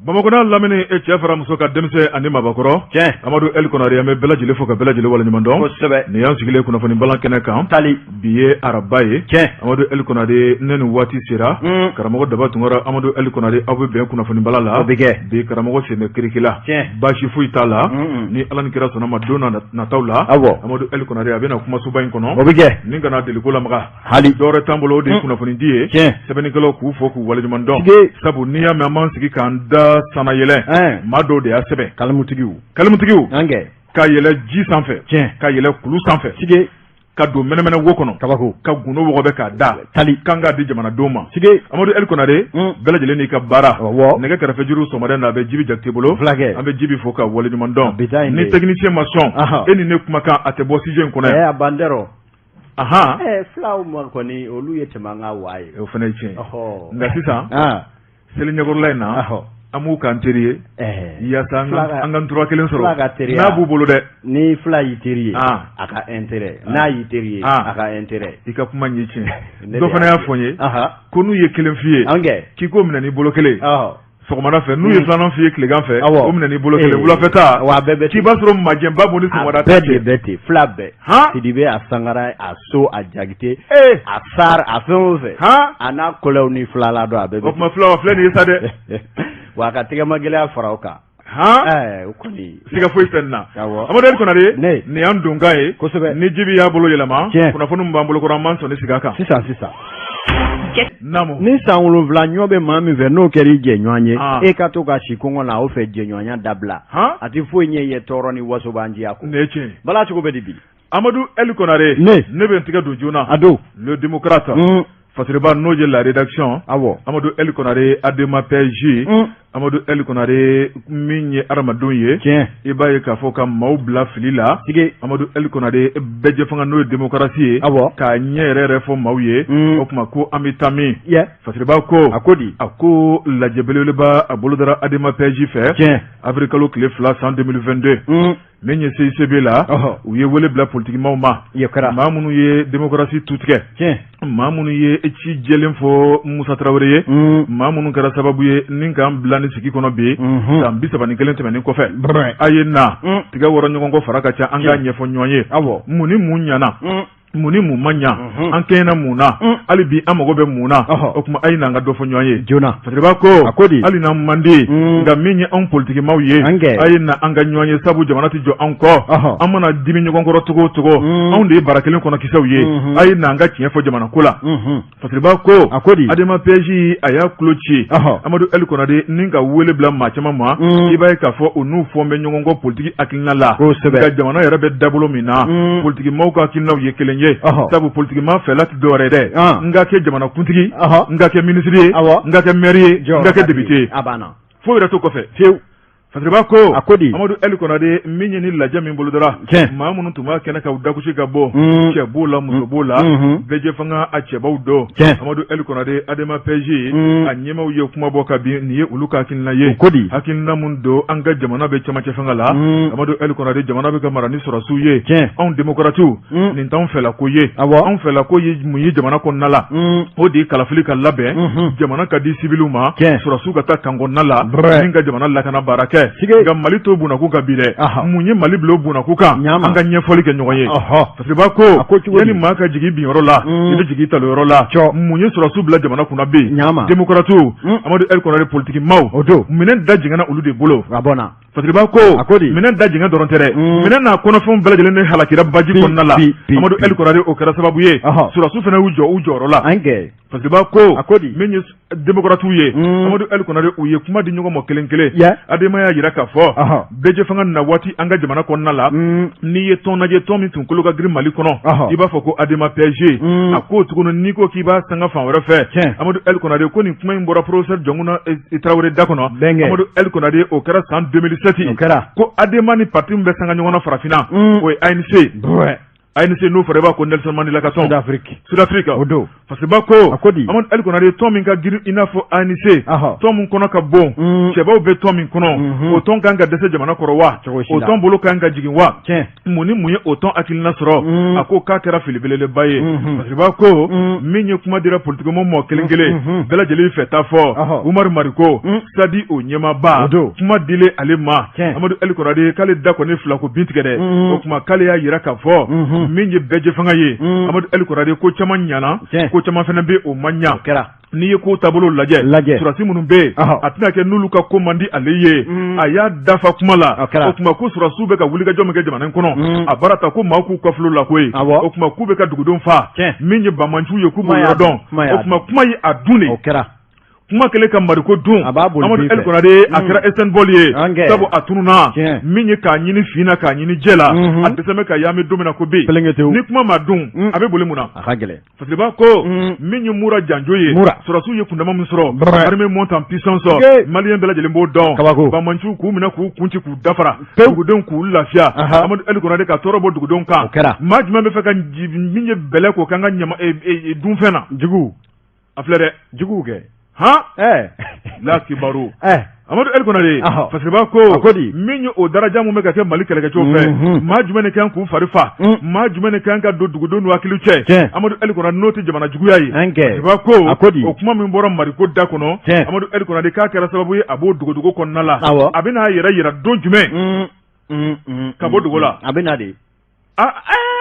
Bamakɔ n'a lamini, e cɛ fara muso ka, denmisɛn ani mabakɔrɔ. Tiɲɛ. Amadu El Konare, an bɛ bɛɛ lajɛlen fo ka bɛɛ lajɛlen waleɲuman dɔn. Kosɛbɛ. Nin y'an sigilen kunnafoni balan kɛnɛ kan. Tali. Bi ye araba ye. Tiɲɛ. Amadu El Konare, ne ni waati sera, karamɔgɔ Daba Tunkara, Amadu El Konare, aw bɛ bɛn kunnafoni bala la. O bɛ kɛ. Bi karamɔgɔ sen bɛ kiriki la. Tiɲɛ. Baasi foyi t'a la. Ni Ala ni kira sɔnna ma, don nataw la. Awɔ. Amadu El Konare, a bɛna kumasoba in kɔnɔ. O bɛ kɛ. Ni kana deliko lamaga. Hali. Dɔwɛrɛ t'an bolo, o de ye kunnafoni di ye. Tiɲɛ. Sɛbɛnnikɛlaw k'u fo k'u waleɲuman dɔn. Tigi. Sabu n'i y'a mɛn an b'an sigi k'an da sanna yɛlɛ. Ɛn. Maa dɔw de y'a sɛbɛn. Kalamutigiw. Kalimutigiw. An kɛ. Ka yɛlɛ ji sanfɛ. Tiɲɛ. Ka yɛlɛ kulu sanfɛ. Sige. Ka don mɛnɛmɛnɛ wo kɔnɔ. Kabako. Ka gundo wɔgɔbɛ k'a da. Tali. Kan k'a di jamanadenw ma. Sige. Amadu El Konare, bɛɛ lajɛlen n'i ka baara. Awɔ. Nɛgɛ kɛrɛfɛ juru sɔgɔmada in na, a bɛ Jibi Jakite bolo. Fulakɛ. An bɛ Jibi fo ka waleɲuman dɔn. Bi ta in Ni de. technicien ma sɔn, e ni ne kumakan a tɛ bɔ studio in kɔnɔ yan. Ɛ, a ban tɛ. Ahan. Ɛ, fulaw ma kɔni, olu ye tɛmɛ an ka wa ye. O fana ye tiɲɛ ye. Ɔhɔ. Nka sisan, seli ɲɛkɔrɔla in na, an b'u k'an teri ye. Ɛɛ. Yaasa an ka ntura kelen sɔrɔ. Fula ka teriya. N'a b'u bolo dɛ. Ni fula y'i teri ye, a ka intérêt. N'a y'i teri ye, a ka intérêt. I ka kuma in ye tiɲɛ. Ne Dɔ de fana y'a y'a fɔ n ye. Aha. Ko n'u ye kelen f'i ye. An kɛ. K'i k'o minɛ n'i bolo kelen. Sɔgɔmada fɛ, n'u ye filanan f'i ye tilegan fɛ, Awɔ. o minɛ n'i bolo kelen. Wulafɛ ta, Wa a bɛɛ bɛ k'i b'a sɔrɔ majɛnba b'o ni sɔgɔmada A ta bɛɛ de cɛ. bɛ ten, fila bɛɛ. Han. Sidibe, a Sangara, a So, a Jakite. Ee. A Sar, a fɛn o fɛn. Han. A n'a kɔlɛw ni filala dɔn, a bɛɛ bɛ O tuma fila filɛ nin ye sa dɛ. ten. Wa a ka tɛgɛma gɛlɛya fara o kan. Han. Ɛɛ, o kɔni. Siga foyi tɛ nin na. Awɔ. Amadu El Konare, Ne. nin y'an donkan ye. Kosɛbɛ. Ni Jibi y'a bolo yɛlɛma, Tiɲɛ. kunnafoni min b'an bolo kɔrɔ, an b'an sɔnni sigi a kan. Sisan sisan. Naamu. Ni san 7 ɲɔ bɛ maa min fɛ, n'o kɛra i jɛɲɔgɔn ye, Ah. e ka to ka si kɔngɔ la o fɛ, jɛɲɔgɔnya dabila. Han. A tɛ foyi ɲɛ i ye tɔɔrɔ ni wasobanjiya kɔ. Nin ye tiɲɛ ye. Bala, cogo bɛ di bi? Amadu El Konare. Ne. Ne bɛ n tigɛ don joona. A don. Le Démocrate. Fasiriba n'o ye la rédaction. Awɔ. Amadu El Konare, ADEMA PSG. Amadu El Konare, min ye hadamadenw ye. Tiɲɛ. I b'a ye k'a fɔ ka maaw bila fili la. Sige. Amadu El Konare, bɛɛ fanga n'o ye démocratie ye. Awɔ. K'a ɲɛ yɛrɛ yɛrɛ fɔ maaw ye. O tuma ko an bɛ taa min? Yɛ. Fasiriba ko. A ko di? A ko lajɛ belebeleba a bolodara ADEMA PSG fɛ. Tiɲɛ. Avril kalo tile 2 san 2022. Min ye CICB la, u ye wele bila politikimaw ma. Ye kɛra. Maa minnu ye démocratie tutigɛ. Tiɲɛ. Maa minnu ye ci jɛlen fɔ Musa Tarawele ye. Maa minnu kɛra sababu ye ni k'an bila ni sigi kɔnɔ bi. San 31 tɛmɛnen kɔfɛ. Brɛ. A ye na. Tigɛ wɔrɔ ɲɔgɔn kɔ fara ka ca, an k'a ɲɛfɔ ɲɔgɔn ye. Awɔ. Mun ni mun ɲana? Mun ni mun ma ɲa? An kɛɲɛna mun na? Hali bi an mago bɛ mun na? O tuma a ye n'an ka dɔ fɔ ɲɔgɔn ye. Joona. Fasiriba ko. A ko di? Hali n'an man di. Nka min ye anw politikimaw ye. An kɛ. A ye na an ka ɲɔgɔn ye, sabu jamana tɛ jɔ anw kɔ. An mana dimi ɲɔgɔn kɔrɔ cogo o cogo. Anw de ye bara kelen kɔnɔ kisɛw ye. A ye na an ka tiɲɛ fɔ jamana ko la. Fasiriba ko. A ko di? ADEMA PSG, a y'a tulo ci. Amadu El Konare ni ka wele bila maa caman ma. I b'a ye k'a fɔ u n'u fɔ bɛ ɲɔgɔn kɔ politiki hakilina la. Kosɛbɛ. Nka jamana yɛrɛ bɛ dabolo min na. Politikimaw ka hakilinaw ye kelen ye. Sabu politikima fɛla tɛ dɔwɛrɛ ye dɛ. N ka kɛ jamana kuntigi. N ka kɛ minisiri ye. Awɔ. N ka kɛ maire ye. Jɔyɔrɔ N ka kɛ ka di. député ye. A banna. Foyi yɛrɛ t'o kɔfɛ. Fiyewu. Fasiriba ko. A ko di? Amadu El Konare, min ye ni lajɛ min bolodara. Tiɲɛ. Maa minnu tun b'a kɛnɛ kan, dakusi ka bɔ. Cɛ b'o la, muso b'o la. Bɛɛ fanga a cɛbaw dɔn. Tiɲɛ. Amadu El Konare, ADEMA PSG. A ɲɛmaaw ye kuma bɔ ka bin, nin ye olu ka hakilina ye. O ko di? Hakilina mun don, an ka jamana bɛ cɛmancɛ fanga la. Amadu El Konare, jamana bɛ ka mara ni sɔrɔdasiw ye. Tiɲɛ. Anw démocrates, nin t'anw fɛla ko ye. Awɔ. Anw fɛla ko ye mun ye jamana kɔnɔna la? O de ye kalafili ka labɛn. Jamana ka di civilw ma. Tiɲɛ. Sɔrɔdasiw ka taa camp kɔnɔna la. Brɛ. Ni ka jamana lakana baara kɛ. Sige. Nka Mali t'o bunakun kan bi dɛ. Aha. Mun ye Mali bila o bunakun kan? Ɲama. An ka ɲɛfɔli kɛ ɲɔgɔn ye. Fasiriba ko. A ko cogo di? Yanni maa ka jigin binyɔrɔ la, i bɛ jigin talonyɔrɔ la. Cɔ. Mun ye sɔrɔdasiw bila jamana kunna bi? Ɲama. Démocrates, Amadu El Konare, politique maaw. O don. Minɛn da jɛngɛnna olu de bolo. A bɔnna. Fasiriba ko. A ko di? Minɛn da jɛngɛ dɔrɔn tɛ dɛ. Minɛn n'a kɔnɔfɛnw bɛɛ lajɛlen de halakira baji Bi, kɔnɔna la. bi, bi, Amadu bi. El Konare, o kɛra sababu ye. Sɔrɔdasiw fana y'u jɔ u jɔyɔrɔ la. An kɛ. Fasiriba ko. A ko di? Min ye démocrates ye. Amadu El Konare, u ye kuma di ɲɔgɔn ma kelen kelen. Yɛ. ADEMA y'a jira k'a fɔ. Ɔhɔ. Bɛɛ fanga na waati an ka jamana kɔnɔna la. N'i ye tɔn lajɛ, tɔn min tun kolo ka girin Mali kɔnɔ. Ɔhɔ. I b'a fɔ ko ADEMA PSG. A ko tuguni n'i ko k'i b'a sanga fan wɛrɛ fɛ. Tiɲɛ. Amadu El Konare ko nin kuma in bɔra professeur Jɔnkunda Tarawele da kɔnɔ. Bɛnkɛ. Amadu El Konare, o kɛra san 2007. O kɛra. Ko ADEMA ni parti min bɛ sanga ɲɔgɔn na farafinna. O ye ANC. Brɛ. ANC n'o fɔra i b'a ko Nelson Mandela ka tɔn. Sud-Afrique. Sud-Afrique. O don. Fasiriba ko. A ko di? Amadu El Konare, tɔn min ka girin i n'a fɔ ANC. Tɔn min kɔnɔ ka bon. Cɛbaw bɛ tɔn min kɔnɔ. O tɔn kan ka dɛsɛ jamana kɔrɔ wa? Cogo si O la. tɔn bolo kan ka jigin wa? Tiɲɛ. Mun ni mun ye o tɔn hakilina sɔrɔ? A ko k'a kɛra fili belebeleba ye. Fasiriba ko min ye kuma dira politikimɔgɔ mɔgɔ kelen kelen bɛɛ lajɛlen fɛ taa fɔ Umaru Mariko, SADI o ɲɛmaaba. O don. Kuma dilen ale ma. Tiɲɛ. Amadu El Konare k'ale da kɔni fila ko bin tigɛ dɛ. O tuma k'ale y'a yira k'a fɔ min ye bɛɛjɛ fanga ye. Amadu El Konare, ko caman ɲana, ko caman fana bɛ o ma ɲa. O kɛra. N'i ye ko taabolo lajɛ, Lajɛ. Sɔrɔdasi minnu bɛ yen, a tɛna kɛ n'olu ka ko man di ale ye. A y'a dafa kuma la. O kɛra. O tuma ko sɔrɔdasiw bɛ ka wulikajɔ min kɛ jamana in kɔnɔ, a baara ta ko maaw k'u kɔfil'o la koyi. O tuma k'u bɛ ka dugudenw faa. Min ye banbaanciw ye, k'u b'o Kuma y'a yɔrɔ dɔn. kuma y'a O tuma kuma ye a dun de. O kɛra. Kuma kɛlen ka Mariko dun. A b'a boli Amadu bin El fɛ. Konare, a kɛra Usain Bolt ye. An kɛ. Sabu a tununna. Tiɲɛ. Min ye k'a ɲini fin na, k'a ɲini jɛ la, Mhm. a dɛsɛ bɛ ka y'an bɛ don min na ko bi. Pelenketewu. Ni kuma ma dun, a bɛ boli mun na? A ka gɛlɛn. Fasiriba ko min ye Mura Janjo ye. Mura. Sɔrɔdasiw ye kundama min sɔrɔ. Brɛ. Armée monte en puissance. Ok. Malien bɛɛ lajɛlen b'o dɔn. Kabako. Banbaanciw k'u minɛ, k'u kun ci, k'u dafara. Pewu. Dugudenw k'u lafiya. Aha. Amadu El Konare ka tɔɔrɔ bɔ dugudenw kan. O kɛra. Maa jumɛn bɛ fɛ ka min ye bɛlɛ k'o k'an ka ɲama dunfɛn na? Jugu. A filɛ dɛ. Juguw kɛ. Han. Ɛɛ. La kibaru. Ɛɛ. Amadu El Konare, Ahɔ. Fasiriba ko A ko di? min ye o daraja mun bɛ ka kɛ Mali kɛlɛkɛcɛw fɛ, maa jumɛn de kan k'u fari fa? Maa jumɛn de kan ka don dugudenw n'u hakili cɛ? Tiɲɛ. Amadu El Konare, n'o tɛ jamana juguya ye. An kɛ. Fasiriba ko A ko di? o kuma min bɔra Mariko da kɔnɔ, Tiɲɛ. Amadu El Konare, k'a kɛra sababu ye a b'o dogodogo kɔnɔna la. Awɔ. A bɛna a yɛrɛ yira don jumɛn? Ka bɔ dogo la. A bɛ na de. A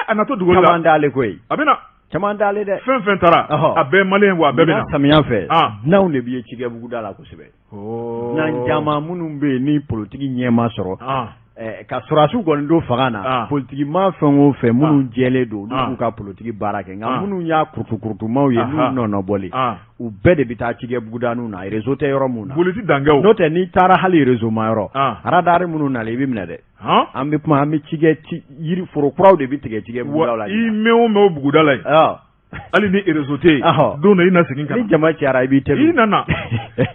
a natɔ dogo la. Caman t'ale koyi. A bɛna. Caman t'ale dɛ. Fɛn fɛn taara, Ɔhɔ. a bɛɛ malien wa, a bɛɛ bɛ na. Samiya fɛ, Ah. dunanw de bɛ ye cikɛbuguda la kosɛbɛ. Dunan caman minnu bɛ yen ni politiki ɲɛ ma sɔrɔ. Ah. Ka sɔrɔdasiw kɔni don fanga na, Ah. politiki maa fɛn o fɛn minnu jɛlen don, olu Ah. b'u ka politiki baara kɛ, nka Ah. minnu y'a kurutukurutumaw ye, Aha. n'u nɔnɔbɔlen, Ah. u bɛɛ de bɛ taa cikɛbugudaninw na, réseau tɛ yɔrɔ mun na. Boli ti dankɛ o. N'o tɛ, n'i taara hali réseau ma yɔrɔ, Ah. radar minnu nalen, i bɛ minɛ dɛ. Han. An bɛ kuma, an bɛ cikɛ ci yiri foro kuraw de bɛ tigɛ cikɛbugudaw Wa la. i mɛn o mɛn o buguda la yen. Ɔ. Hali ni réseau tɛ yen. Ɔhɔ. Don dɔ i na segin ka na. Ni jama cayara, i b'i tɛbi. I nana.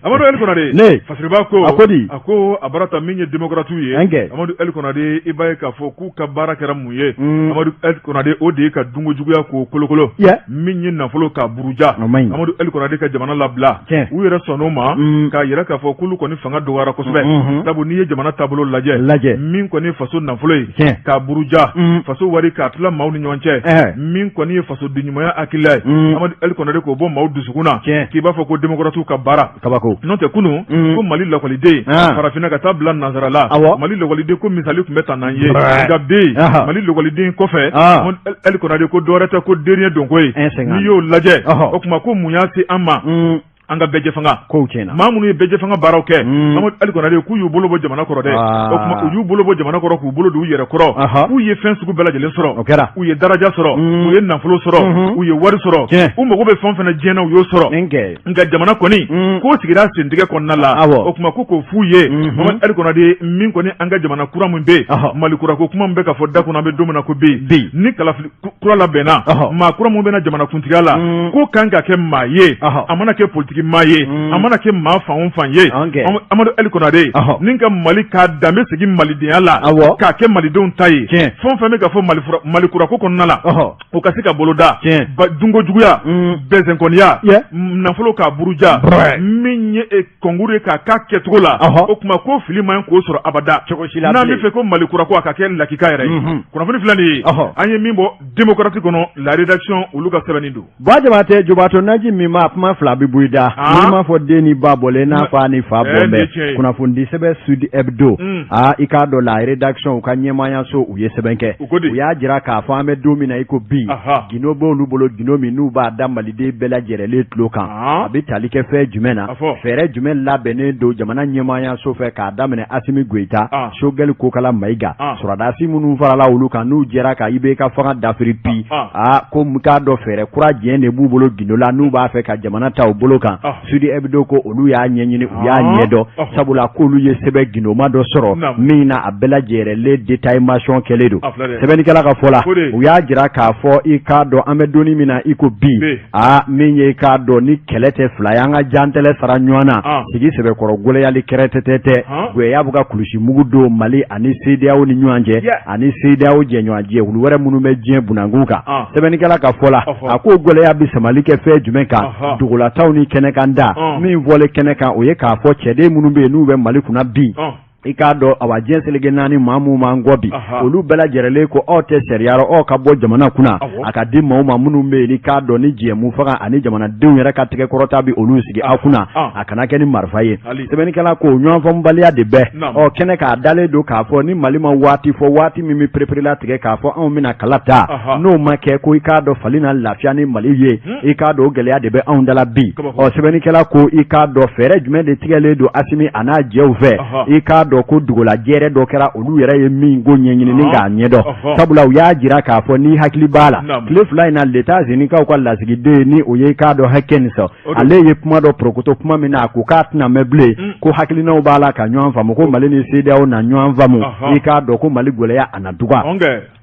Amadu El Konare. Ne. Fasiriba ko. A ko di? A ko a bara ta min ye démocrate ye. An kɛ. Amadu El Konare, i b'a ye k'a fɔ k'u ka baara kɛra mun ye? Mm. Amadu El Konare, o de ye ka dunko juguya k'o kolokolo. Yeah. Min ye nafolo k'a buruja. O man ɲi. Amadu El Konare ka jamana labila. Tiɲɛ. U yɛrɛ sɔnn'o ma. Mm. K'a yira k'a fɔ k'olu kɔni fanga dɔgɔyara kosɛbɛ. Mhm. Sabu n'i ye jamana taabolo lajɛ. Lajɛ. Min kɔni ye faso nafolo ye. Tiɲɛ. K'a buruja. Mm. Faso wari k'a tila maaw ni ɲɔgɔn cɛ. Ɛhɛ. Min kɔni ye fasoden ɲumanya hakilila ye. Mm. Amadu El Konare k'o bɔ maaw dusukun na. Tiɲɛ. K'i b'a fɔ ko démocrates ka baara. Kabako. N'o tɛ kunun Mm. ko Mali lakɔliden Ah. farafinna ka taa bila nansarala, Awɔ. Mali lakɔliden ko misali tun bɛ ta n'an ye. Brɛ. Nka bi Aha. Mali lakɔliden kɔfɛ, Ah. Amadu El Konare ko dɔwɛrɛ tɛ ko dernier donko ye. Un cinquante. N'i y'o lajɛ, Ɔhɔ. o tuma ko mun y'a se an ma? Mm. An ka bɛɛ fanga. Kow tiɲɛna. Maa minnu ye bɛɛ fanga baaraw kɛ, Mm. Amadu El Konare k'u y'u bolo bɔ jamana kɔrɔ dɛ. Ah. O tuma u y'u bolo bɔ jamana kɔrɔ k'u bolo don u yɛrɛ kɔrɔ. Aha. K'u ye fɛn sugu bɛɛ lajɛlen sɔrɔ. O kɛra. U ye daraja sɔrɔ, Mm. u ye nafolo sɔrɔ, Mhm. u ye wari sɔrɔ, Tiɲɛ. u mago bɛ fɛn o fɛn na diɲɛ na, u y'o sɔrɔ. N kɛ. Nka jamana kɔni Mm. k'o sigira sentigɛ kɔnɔna la. Awɔ. O tuma ko k'o f'u ye. Mhm. Mamadu El Konare, min kɔni an ka jamana kura min bɛ yen, Ɔhɔ. Mali kura ko kuma min bɛ ka fɔ da kɔnɔ, an bɛ don min na ko bi Bi. ni kalafili kura labɛnna, Ɔhɔ. maa kura min bɛna jamana kuntigiya la, Mm. ko kan ka kɛ maa ye, Ɔhɔ. a mana kɛ politiki maa ye, Mm. a mana kɛ maa fan o fan ye. An kɛ. Amadu El Konare, Ɔhɔ. ni ka Mali k'a danbe segin malidenya la, Awɔ. k'a kɛ malidenw ta ye, Tiɲɛ. fɛn o fɛn bɛ ka fɔ Mali kura ko kɔnɔna la, Ɔhɔ. o ka se ka boloda. Tiɲɛ. Dunko juguya, Mm. bɛnsɛnkɔniya, Yeah. nafolo k'a buruja, Brɛ. min ye concours ye k'a k'a kɛcogo la, Ɔhɔ. o tuma ko fili man ɲi k'o sɔrɔ abada. Cogo si la N'an bilen. bɛ fɛ ko Mali kura ko a ka kɛ lakika yɛrɛ ye. Mhm. Kunnafoni filɛ nin ye, Ɔhɔ. an ye min bɔ démocrate kɔnɔ, la rédaction olu ka sɛbɛnni don. Ba Jabatɛ, Jobato naji min ma kuma fila bɛ bɔ i da. Ah. N'i m'a fɔ den ni ba bɔlen n'a fa ni fa Eh, bɔn nin ye tiɲɛ bɛ ye. kunnafonidi sɛbɛn Sud Hebdo. Mm. Aa, i k'a dɔn la rédaction u ka ɲɛmaayaso u ye sɛbɛn kɛ. U ko di? U y'a jira k'a fɔ an bɛ don min na i ko bi. Aha. Gindo b'olu bolo, gindo min n'u b'a da maliden bɛɛ lajɛrɛlen tulo kan. Ah. A bɛ tali kɛ fɛn jumɛn na? A fɔ. Fɛɛrɛ jumɛn labɛnnen don jamana ɲɛmaayaso fɛ k'a daminɛ Asimi Goyita, Ah. Choguel Kokala Mayiga, Ah. sɔrɔdasi minnu farala olu kan n'u jɛra ka IBK fanga dafiri bi. Ah. Aa, ko n k'a dɔn fɛɛrɛ kura jɛn de b'u bolo gindo la n'u b'a fɛ ka jamana ta u bolo kan. kan, Sud Hebdo ko olu y'a ɲɛɲini, u y'a ɲɛdɔn, sabula k'olu ye sɛbɛn gindoma dɔ sɔrɔ min na a bɛɛ lajɛrɛlen détaillement kɛlen don. Sɛbɛnnikɛla ka fɔ la, u y'a jira k'a fɔ i k'a dɔn an bɛ donni min na i ko bi, aa, min ye i k'a dɔn ni kɛlɛ tɛ fila ye, an ka jantɛlɛ sara ɲɔgɔn na, sigi sɛbɛkɔrɔ gɛlɛyali kɛrɛtɛtɛ tɛ gwɛya bɛ ka kulusi mugu don Mali ani CEDEAO ni ɲɔgɔn cɛ ani CEDEAO jɛɲɔgɔn jɛkulu wɛrɛ minnu bɛ diɲɛ bunakun kan. Sɛbɛnnikɛla ka fɔ la, a ko gɛlɛya bɛ samali kɛ fɛn jumɛn kan? Dugulataw ni kɛnɛkan da min fɔlen kɛnɛ kan, o ye k'a fɔ cɛden minnu bɛ yen n'u bɛ Mali kunna bi, i k'a dɔn awa diɲɛ seleke naani maa minnu b'an kɔ bi, olu bɛɛ lajɛrɛlen ko aw tɛ sariya rɔ, aw ka bɔ jamana kunna, a ka di maaw ma minnu bɛ yen i k'a dɔn ni jɛmu faga ani jamanadenw yɛrɛ ka tɛgɛkɔrɔta bɛ olu sigi aw kunna, a kana kɛ ni marifa ye. Sɛbɛnnikɛla ko ɲɔgɔnfaamubaliya de bɛ ɔ kɛnɛ k'a dalen don k'a fɔ ni Mali ma waati fɔ, waati min bɛ pereperelatigɛ k'a fɔ anw bɛna kala ta, n'o ma kɛ ko i k'a dɔn fali na lafiya ni Mali ye, i k'a dɔn o gɛlɛya de bɛ anw da la bi. Ɔ sɛbɛnnikɛla ko i k'a dɔn fɛɛrɛ jumɛn de tigɛlen don Asimi a n'a jɛw fɛ? I k'a dɔn ko dugulajɛrɛ dɔ kɛra olu yɛrɛ ye min ko ɲɛɲini ni k'a ɲɛdɔn, sabula u y'a jira k'a fɔ n'i hakili b'a la, tile 2 in na l'États-Unis kaw ka lasigiden ni o ye i k'a dɔn Hawkins, ale ye kuma dɔ porokoto, kuma min na a ko k'a tɛna mɛn bilen, ko hakilinaw b'a la ka ɲɔgɔn faamu, ko Mali ni CEDEAO na ɲɔgɔn faamu, i k'a dɔn ko Mali gɛlɛya a na duga.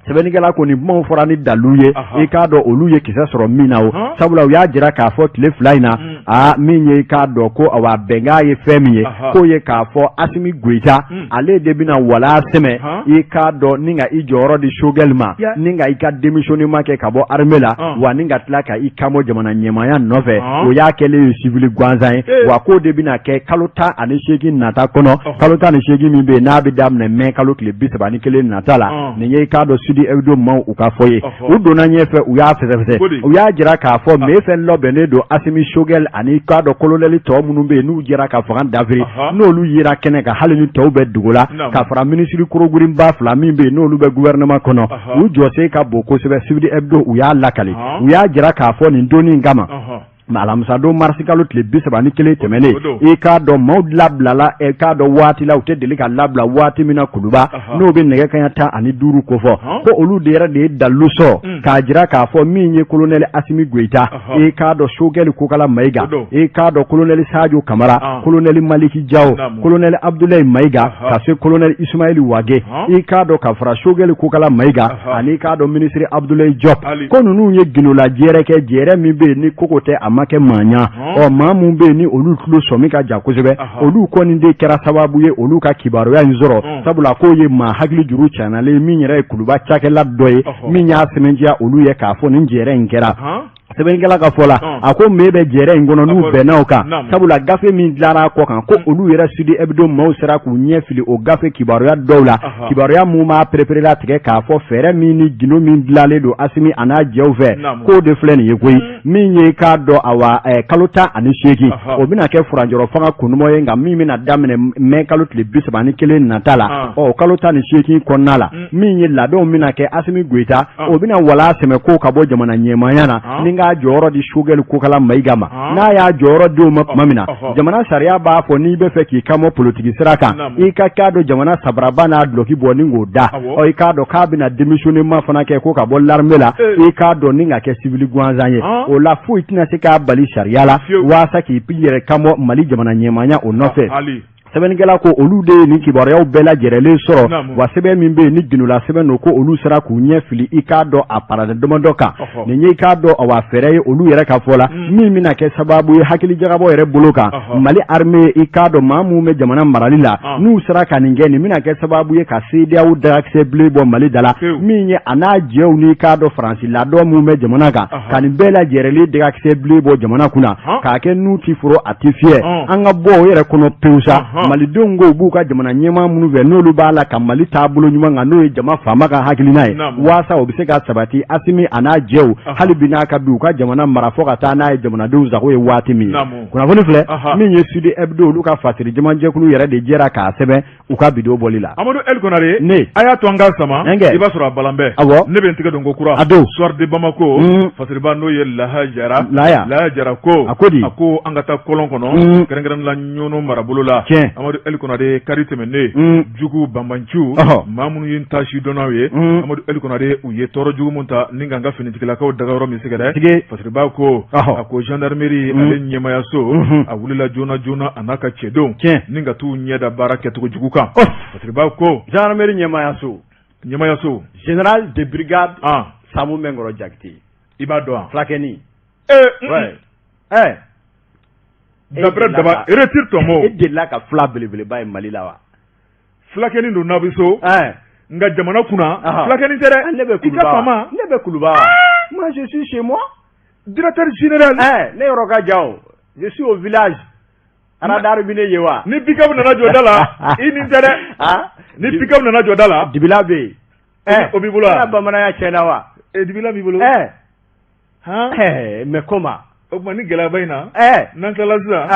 Sɛbɛnnikɛla ko nin kumaw fɔra ni dalu ye, i k'a dɔn olu ye kisɛ sɔrɔ min na o, sabula u y'a jira k'a fɔ tile 2 in na, aa, min ye i k'a dɔn ko awa bɛnkan ye fɛn min ye, k'o ye k'a fɔ Asimi Goyita ale de bɛna wala sɛmɛ, i k'a dɔn ni ka i jɔyɔrɔ di Choguel ma, ni ka i ka démissionnement kɛ ka bɔ armée la, wa ni ka tila ka i kanbɔ jamana ɲɛmaaya nɔfɛ, o y'a kɛlen ye civil gansan ye, wa k'o de bɛna kɛ kalo 18 nata kɔnɔ, kalo 18 min bɛ yen n'a bɛ daminɛ mai kalo tile 31 nata la. Nin ye i k'a dɔn Sud Hebdo maaw u ka fɔ ye. U donna ɲɛfɛ, u y'a fɛsɛfɛsɛ, u y'a jira k'a fɔ mais fɛn labɛnnen don Asimi, Choguel ani i k'a dɔn kolonɛli tɔ minnu bɛ yen n'u jɛra ka fanga dafiri, n'olu yera kɛnɛ kan, hali ni tɔw bɛ dugu la, ka fara minisiri korogurinba fila min bɛ yen n'olu bɛ gouvernement kɔnɔ, u jɔsen ka bon kosɛbɛ. Sud Hebdo u y'a lakali, u y'a jira k'a fɔ nin donni in kama, alamisadon marisi kalo tile 31 tɛmɛnen, i k'a dɔn maaw labilala, i k'a dɔn waati la u tɛ deli ka labila waati min na Kuluba, n'o bɛ nɛgɛ kaɲa 15 kofɔ, ko olu de yɛrɛ de ye dalilu sɔrɔ k'a jira k'a fɔ min ye kolonɛli Asimi Goyita, i k'a dɔn Choguel Kokala Mayiga, i k'a dɔn kolonɛli Sajo Kamara, kolonɛli Maliki Jawo, kolonɛli Abudulayi Mayiga, ka se kolonɛli Ismaïl Wage, i k'a dɔn ka fara Choguel Kokala Mayiga ani i k'a dɔn minisiri Abudulayi Jɔp, ko ninnu ye gindola jɛrɛ kɛ, jɛrɛ min bɛ yen ni koko tɛ a ma kɛ maa ɲa. Ɔ maa mun bɛ yen ni olu tulo sɔmi ka ja kosɛbɛ, olu kɔni de kɛra sababu ye olu ka kibaruya in sɔrɔ, sabula k'o ye maa hakili juru canalen min yɛrɛ ye Kuluba cakɛla dɔ ye min y'a sɛmɛntiya olu ye k'a fɔ nin jɛrɛ in kɛra. Sɛbɛnnikɛla ka fɔ la, a ko mais bɛ jɛrɛ in kɔnɔ n'u bɛnna o kan, sabula gafe min dilanna a kɔ kan, ko olu yɛrɛ Sud Hebdo maaw sera k'u ɲɛ fili o gafe kibaruya dɔw la, kibaruya mun b'a pereperelatigɛ k'a fɔ fɛɛrɛ min ni gindo min dilanlen don Asimi a n'a jɛw fɛ, k'o de filɛ nin ye koyi. Min ye k'a dɔn awa kalo 18, o bɛna kɛ furancɛrɔ fanga kundumɔ ye, nka min bɛna daminɛ mai kalo tile 31 nata la. Ɔ kalo 18 kɔnɔna la, min ye labɛnw bɛna kɛ, Asimi Goyita o bɛna wala sɛmɛ ko ka bɔ jamana ɲɛmaaya na ni k'a jɔyɔrɔ di Choguel Kokala Mayiga ma. N'a y'a jɔyɔrɔ di o ma tuma min na, jamana sariya b'a fɔ n'i bɛ fɛ k'i kanbɔ politiki sira kan, i ka k'a dɔn jamana sabaraba n'a dulɔki bɔ ni k'o da. Ɔ i k'a dɔn k'a bɛna démissionnement fana kɛ ko ka bɔ l'armée la, i k'a dɔn ni ka kɛ civil gansan ye. O la foyi tɛna se k'a bali sariya la waasa k'i yɛrɛ kanbɔ Mali jamana ɲɛmaaya o nɔfɛ. Sɛbɛnnikɛla ko olu de ye nin kibaruyaw bɛɛ lajɛrɛlen sɔrɔ, wa sɛbɛn min bɛ yen ni gindola sɛbɛn don, ko olu sera k'u ɲɛ fili i k'a dɔn a parada damadɔ kan. Nin ye i k'a dɔn awa fɛɛrɛ ye olu yɛrɛ ka fɔ la, min bɛna kɛ sababu ye hakili jagabɔ yɛrɛ bolo kan Mali armée, i k'a dɔn maa minnu bɛ jamana marali la, n'u sera ka nin kɛ, nin bɛna kɛ sababu ye ka CEDEAO dagakisɛ bilen bɔ Mali da la, min ye a n'a jɛw n'i k'a dɔn Faransi ladɔn minnu bɛ jamana kan, ka nin bɛɛ lajɛrɛlen dagakisɛ bilen bɔ jamana kunna, k'a kɛ n'u ti foro a ti fiyɛ, an ka bɔ o yɛrɛ kɔnɔ pewu sa. Malidenw ko u b'u ka jamana ɲɛmaa minnu fɛ, n'olu b'a la ka Mali taabolo ɲuman kan, n'o ye jama faama ka hakilina ye, waasa o bɛ se ka sabati, Asimi a n'a jɛw hali bi n'a ka bi u ka jamana mara fo ka taa n'a ye jamanadenw sago ye waati min. Kunnafoni filɛ min ye Sud Hebdo olu ka fasiri jamanjɛkulu yɛrɛ de jɛra k'a sɛbɛn u ka bidon bɔli la. Amadu El Konare. Ne. A y'a to an ka sama. Ɛnkɛ. I b'a sɔrɔ a balan bɛɛ. Awɔ. Ne bɛ n tɛgɛ don ko kura. A don. Soir de Bamako. Fasiriba n'o ye Laha Jara. Laya. Laya Jara ko. A ko di? A ko an ka taa kɔlɔn kɔnɔ. Kɛrɛnkɛrɛnnen la Ɲɔnɔ marabolo la. Tiɲɛ. Amadu Ɛli Konare kari tɛmɛnen jugu banbanciw maa minnu ye ta sidɔnnaw ye Amadu Ɛli Konare u ye tɔɔrɔ jugu min ta ni k'an ka finitigilakaw dagayɔrɔ min sɛgɛrɛ Fasiriba ko a ko gendarmerie ale ɲɛmayaso a wulila joona joona a n'a ka cɛdenw ni ka t'u ɲɛ da baara kɛcogo jugu kan Fasiriba ko gendarmerie ɲɛmayaso ɲɛmayaso général de brigade Samu Mɛnkɔrɔ Jakite i b'a dɔn fulakɛnin d'après daba retire ton mot e delila ka fila belebeleba ye Mali la wa fulakɛnin don n'a bɛ so nka jamana kunna fulakɛnin tɛ dɛ ne bɛ Kuluba ne bɛ Kuluba moi je suis chez moi directeur général ne yɔrɔ ka jan o je suis au village radar bɛ ne ye wa ni pick-up nana jɔ da la i nin tɛ dɛ ni pick-up nana jɔ da la dibila bɛ yen o b'i bolo wa bamananya tiɲɛna wa dibila b'i bolo mais comment o tuma ni gɛlɛyaba in na n'an tilala sisan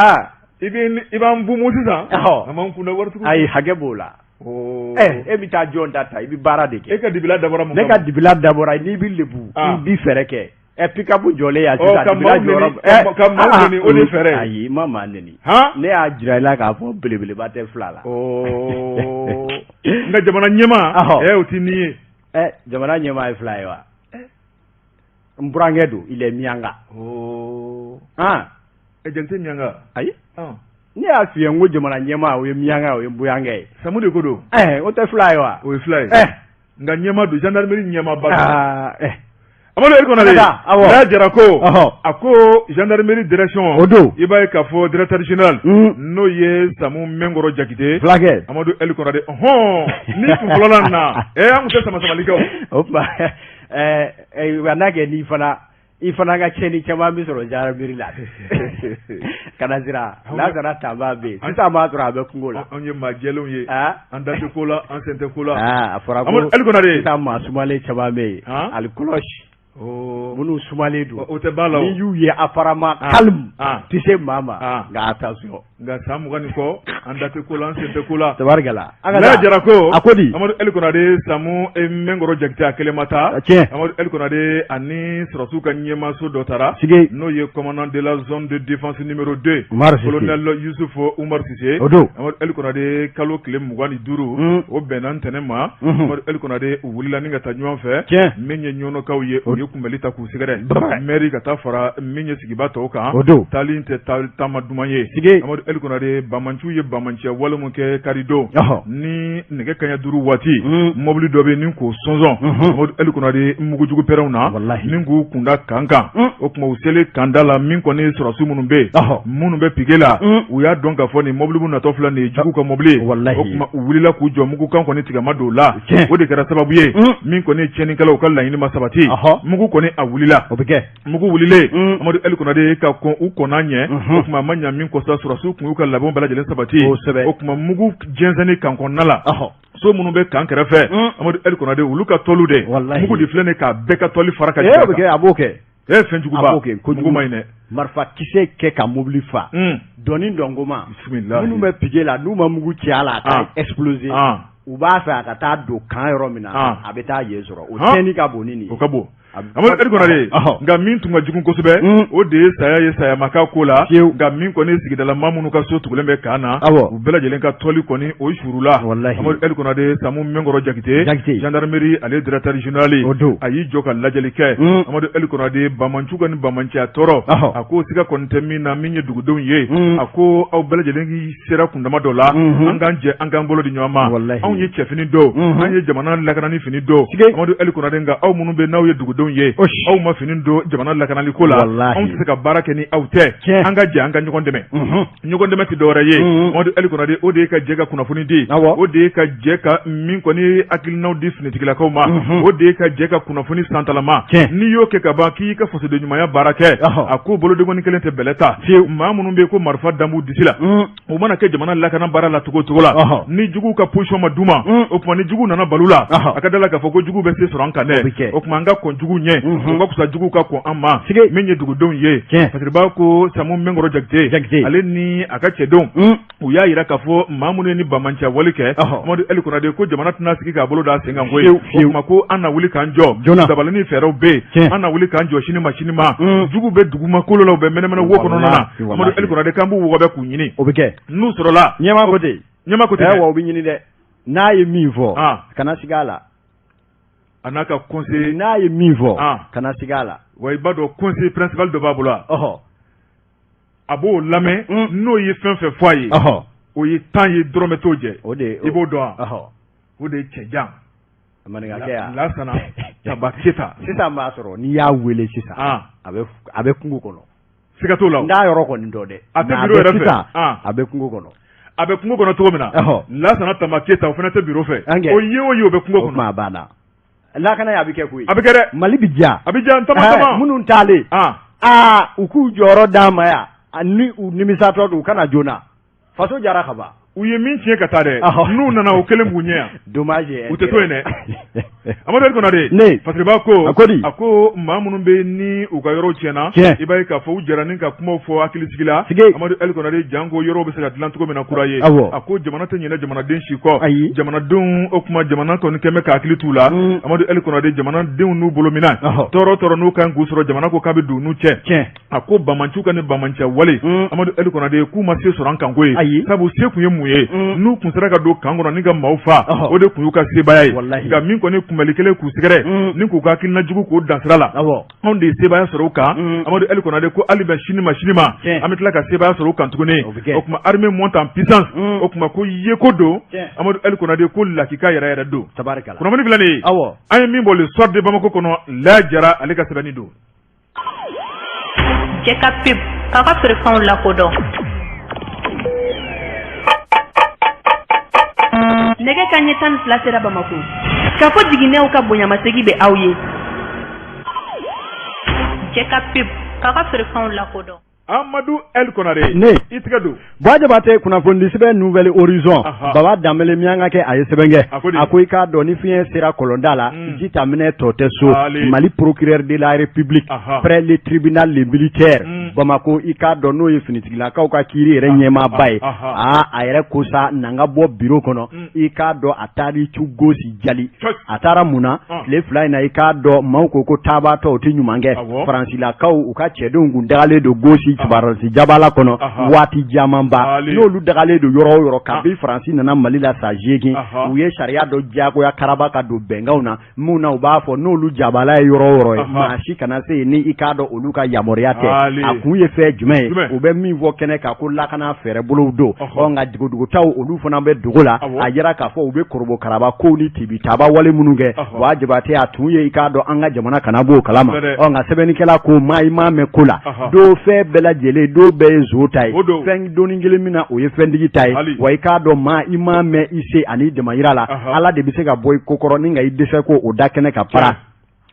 i b'an bumu sisan an b'an kunda waritigiw ayi hakɛ b'o la e bɛ taa jɔn da ta i bɛ baara de kɛ e ka dibila dabɔra mun ne ka dibila dabɔra n'i bɛ lebu i bɛ fɛɛrɛ kɛ pick-up jɔlen yan sisan dibila jɔyɔrɔ ka maaw neni o de fɛɛrɛ ayi n ma maa neni ne y'a jira i la k'a fɔ belebeleba tɛ fila la nka jamana ɲɛmaa o tɛ nin ye jamana ɲɛmaa ye fila ye wa n burankɛ don il est miyanka Jakite miyanka ayi ne y'a f'i ye n ko jamana ɲɛmaa o ye miyanka o ye n burankɛ ye Samu de ko don o tɛ fila ye wa o ye fila ye nka ɲɛmaa don gendarmerie ɲɛmaaba Amadu Ɛli Konare n'a jara ko a ko gendarmerie direction o don i b'a ye k'a fɔ directeur général n'o ye Samu Mɛnkɔrɔ Jakite fulakɛ Amadu Ɛli Konare hɔn ni kun fɔlɔla na an tun tɛ sama samali kɛ o tuma wa n'a kɛ n'i fana i fana ka tiɲɛni caman bɛ sɔrɔ gendarmerie la kana siran Lansana Tanba bɛ yen sisan b'a sɔrɔ a bɛ kungo la anw ye maa jɛlenw ye an da tɛ ko la an sen tɛ ko la a fɔra ko Ɛli Konare sisan maa sumalen caman bɛ yen alikɔlɔsi minnu sumalen don o tɛ ba la n'i y'u ye apparemment calme tɛ se maa ma nka attention nka san 20 ni kɔ an da tɛ ko la an sen tɛ ko la tabarikala n'a jara ko a ko di Amadu Ɛli Konare Samu Mɛnkɔrɔ Jakite a kelen ma taa tiɲɛ Amadu Ɛli Konare ani sɔrɔdasiw ka ɲɛmaaso dɔ taara sigi n'o ye commandant de la zone de défense numéro 2 Umaru Sise colonel Yusuf Umaru Sise o don Amadu Ɛli Konare kalo tile 25 o bɛnna ntɛnɛn ma Amadu Ɛli Konare u wulila ni ka taa ɲɔgɔn fɛ tiɲɛ min ye ɲɔnɔkaw ye u ye kunbɛli ta k'u sɛgɛrɛ maire ka taa fara min ye sigiba tɔw kan o don taali tɛ taama duman ye sigi Amadu Ɛli Konare banbaanciw ye banbaanciya wale min kɛ karidon ni nɛgɛ kaɲɛ 5 waati mɔbili dɔ bɛ ni k'o sɔnsɔn Amadu Ɛli Konare mugujugu pɛrɛnw na ni k'u kunda camp kan o tuma u selen camp da la min kɔni sɔrɔdasi minnu bɛ yen minnu bɛ piquet la u y'a dɔn k'a fɔ nin mɔbili min natɔ filɛ nin ye jugu ka mɔbili o tuma u wulila k'u jɔ mugukan kɔni tigɛ ma don la o de kɛra sababu ye min kɔni tiɲɛnikɛlaw ka laɲini ma sabati mugu kɔni a wulila o bɛ kɛ mugu wulilen Amadu Ɛli Konare ka kɔn u kɔnna ɲɛ o tuma a ma ɲa min kɔ sa sɔrɔdasiw tun y'u ka labɛnw bɛɛ lajɛlen sabati o tuma mugu jɛnsɛnni camp kɔnɔna la so minnu bɛ camp kɛrɛfɛ Amadu Ɛli Konare olu ka tɔlu dɛ mugu de filɛ nin k'a bɛɛ ka tɔli fara ka jigin a b'o kɛ e fɛnjuguba a b'o kɛ kojugu ma ɲi dɛ marifa kisɛ kɛ ka mobili fa dɔnni dɔnkoma minnu bɛ piquet la n'u ma mugu ci a la a ka exploser u b'a fɛ a ka taa don camp yɔrɔ min na a bɛ taa yen sɔrɔ o tiɲɛni ka bon ni nin o ka bon Amadu Ɛli Konare nka min tun ka jugu kosɛbɛ o de ye saya ye saya ma k'a ko la nka min kɔni sigidala maa minnu ka so tugulen bɛ camp na u bɛɛ lajɛlen ka tɔli kɔni o suurula Amadu Ɛli Konare Samu Mɛnkɔrɔ Jakite gendarmerie ale directeur général a y'i jɔ ka lajɛli kɛ Amadu Ɛli Konare banbaanciw ka nin banbaanciya tɔɔrɔ a ko siga kɔni tɛ min na min ye dugudenw ye a ko aw bɛɛ lajɛlen sera kundama dɔ la an k'an jɛ an k'an bolo di ɲɔgɔn ma anw ye cɛfini don an ye jamana lakanani fini don Amadu Ɛli Konare nka aw minnu bɛ n'aw ye dugudenw ye aw ma fini don jamana lakanali ko la anw tɛ se ka baara kɛ ni aw tɛ an ka jɛ an ka ɲɔgɔn dɛmɛ ɲɔgɔn dɛmɛ tɛ dɔwɛrɛ ye Amadu Ɛli Konare o de ye ka jɛ ka kunnafoni di o de ye ka jɛ ka min kɔni hakilinaw di finitigilakaw ma o de ye ka jɛ ka kunnafoni santalama n'i y'o kɛ ka ban k'i ka fasoden ɲumanya baara kɛ a ko bolodenkɔni kelen tɛ bɛlɛ ta maa minnu bɛ ko marifa da b'u disi la u mana kɛ jamana lakana baara la cogo cogo la ni jugu ka position ma d'u ma o tuma ni jugu nana balo la a ka da la k'a fɔ ko jugu bɛ se sɔrɔ an kan dɛ o tuma an ka kɔn jugu jugu ɲɛ, o ka fisa jugu ka kɔn an ma. Min ye dugudenw ye, Fasiriba ko Samu Mɛnkɔrɔ Jakite, ale ni a ka cɛdenw, u y'a jira k'a fɔ maa minnu ye ni banbaanciya wale kɛ, Amadu Ɛli Konate, ko jamana tɛna sigi k'a bolo da sen kan koyi. O tuma ko an na wuli k'an jɔ, dabali ni fɛɛrɛw bɛ yen, an na wuli k'an jɔ sini ma sini ma. Jugu bɛ dugumakolo la, u bɛ mɛnɛmɛnɛ wo kɔnɔna na. Amadu Ɛli Konate k'an b'u wɔgɔbɛ k'u ɲini. O bɛ kɛ. N'u sɔrɔla. Ɲɛmaa ko ten. Ɲɛmaa ko ten. Wa u bɛ ɲini dɛ. N'a ye min fɔ, kana siga a la. A n'a ka conseil. N'a ye min fɔ, kana siga a la. Wa i b'a dɔn, conseiller principal dɔ b'a bolo wa? A b'o lamɛn, n'o ye fɛn fɛn fɔ a ye, o ye 10 ye, dɔrɔmɛ t'o jɛ. O de i b'o dɔn wa? O de ye cɛjan maninkakɛ Lasana Taba Keyita. Sisan b'a sɔrɔ n'i y'a wele sisan, a bɛ kungo kɔnɔ. Siga t'o la. N t'a yɔrɔ kɔni dɔn dɛ. A tɛ bureau yɛrɛ fɛ. Sisan a bɛ kungo kɔnɔ. A bɛ kungo kɔnɔ cogo min na, Lasana Taba Keyita, o fana tɛ bureau fɛ. O ye o ye, o bɛ kungo kɔnɔ. O tuma a banna. Lakana a bɛ kɛ koyi. A bɛ kɛ dɛ. Mali bɛ diya. A bɛ diya n tama tama. Minnu taalen, aa, u k'u jɔyɔrɔ d'an ma yan, ni u nimisatɔ don, u ka na joona. Faso jara ka ban. U ye min tiɲɛ ka taa dɛ, n'u nana, o kelen b'u ɲɛ yan. Dommage. U tɛ to yen dɛ. Amadu Konate. Ne. Fasiriba ko. A ko di? A ko maa minnu bɛ ni u ka yɔrɔw tiɲɛna. I b'a ye k'a fɔ u jɛra ni ka kumaw fɔ hakilisigi la. Amadu El Konate, janko yɔrɔw bɛ se ka dilan cogo min na kura ye. A ko jamana tɛ ɲinɛ jamanaden si kɔ. Ayi. Jamanadenw, o tuma jamana kɔni kɛn bɛ ka hakili t'u la. Amadu El Konate, jamanadenw n'u bolo minɛ. Tɔɔrɔ tɔɔrɔ n'u kan k'u sɔrɔ, jamana ko k'a bɛ don n'u cɛ. A ko banbaanciw ka ni banbaanciya wale, Amadu El Konate, k'u ma se sɔrɔ an kan koyi. Ayi. Sabu se tun ye mun ye? N'u tun sera ka don camp kɔnɔ ni ka maaw fa, o de tun y'u ka sebaaya ye. Nka min kɔni kunbɛli kɛlen k'u sɛgɛrɛ ni k'u ka hakilina jugu k'o dan sira la, anw de ye sebaaya sɔrɔ u kan. Amadu El Konate ko hali bɛ sini ma sini ma, an bɛ tila ka sebaaya sɔrɔ u kan tuguni. O tuma armée monte en puissance. O tuma ko yeko don. Amadu El Konate ko lakika yɛrɛ yɛrɛ don. Kunnafoni filɛ nin ye, an ye min bɔ Le Soir de Bamako kɔnɔ, La Jara ale ka sɛbɛnni don. Cɛ ka pub k'a ka feerefɛnw lakodɔn. Nɛgɛ kanɲɛ 12 sera Bamakɔ. K'a fɔ jiginɛw ka bonyamasegin bɛ aw ye. Cɛ ka pub k'a ka feerefɛnw lakodɔn. Amadu El Konare. Ne. I tɛgɛ don. Buwa Jabate, kunnafonidisɛbɛn Nouvel Horizon, Baba Danbele Miyankakɛ, a ye sɛbɛn kɛ. A ko i k'a dɔn, ni fiɲɛ sera kɔlɔnda la, ji ta minɛ tɔ tɛ so. Mali procureur de la République près le tribunal le militaire Bamako, i k'a dɔn n'o ye finitigilakaw ka kiiri yɛrɛ ɲɛmaaba ye, aa, a yɛrɛ ko sa na ka bɔ bureau kɔnɔ. I k'a dɔn, a taara cu gosi jali. A taara mun na tile 2 in na? I k'a dɔn, maaw ko ko taabaatɔ o tɛ ɲuman kɛ. Faransilakaw, u ka cɛdenw kun dagalen don gosi faransi jabala kɔnɔ waati camanba. N'olu dagalen don yɔrɔ o yɔrɔ, kabi Faransi nana Mali la san 8, u ye sariya dɔ diyagoya karaba ka don bɛnkanw na mun na, u b'a fɔ n'olu jabala ye yɔrɔ o yɔrɔ ye, maa si kana se yen ni i k'a dɔn olu ka yamaruya tɛ. A kun ye fɛn jumɛn ye? U bɛ min fɔ kɛnɛ kan ko lakana fɛɛrɛ bolow don. Ɔ, nka dogodogotaw, olu fana bɛ dogo la. A yira k'a fɔ u bɛ korobokaraba kow ni tibitaba wale minnu kɛ, Buwa Jabate, a tun ye i k'a dɔn an ka jamana kana b'o kalama. Ɔ, nka sɛbɛnnikɛla ko maa i m'a mɛn ko la do fɛn bɛɛ lajɛlen, do bɛɛ ye zo ta ye, fɛn doni kelen min na, o ye fɛntigi ta ye. Wa i k'a dɔn, maa i m'a mɛn i se ani damayira la, Ala de bɛ se ka bɔ i ko kɔrɔ ni ka i dɛsɛ ko o da kɛnɛ ka para.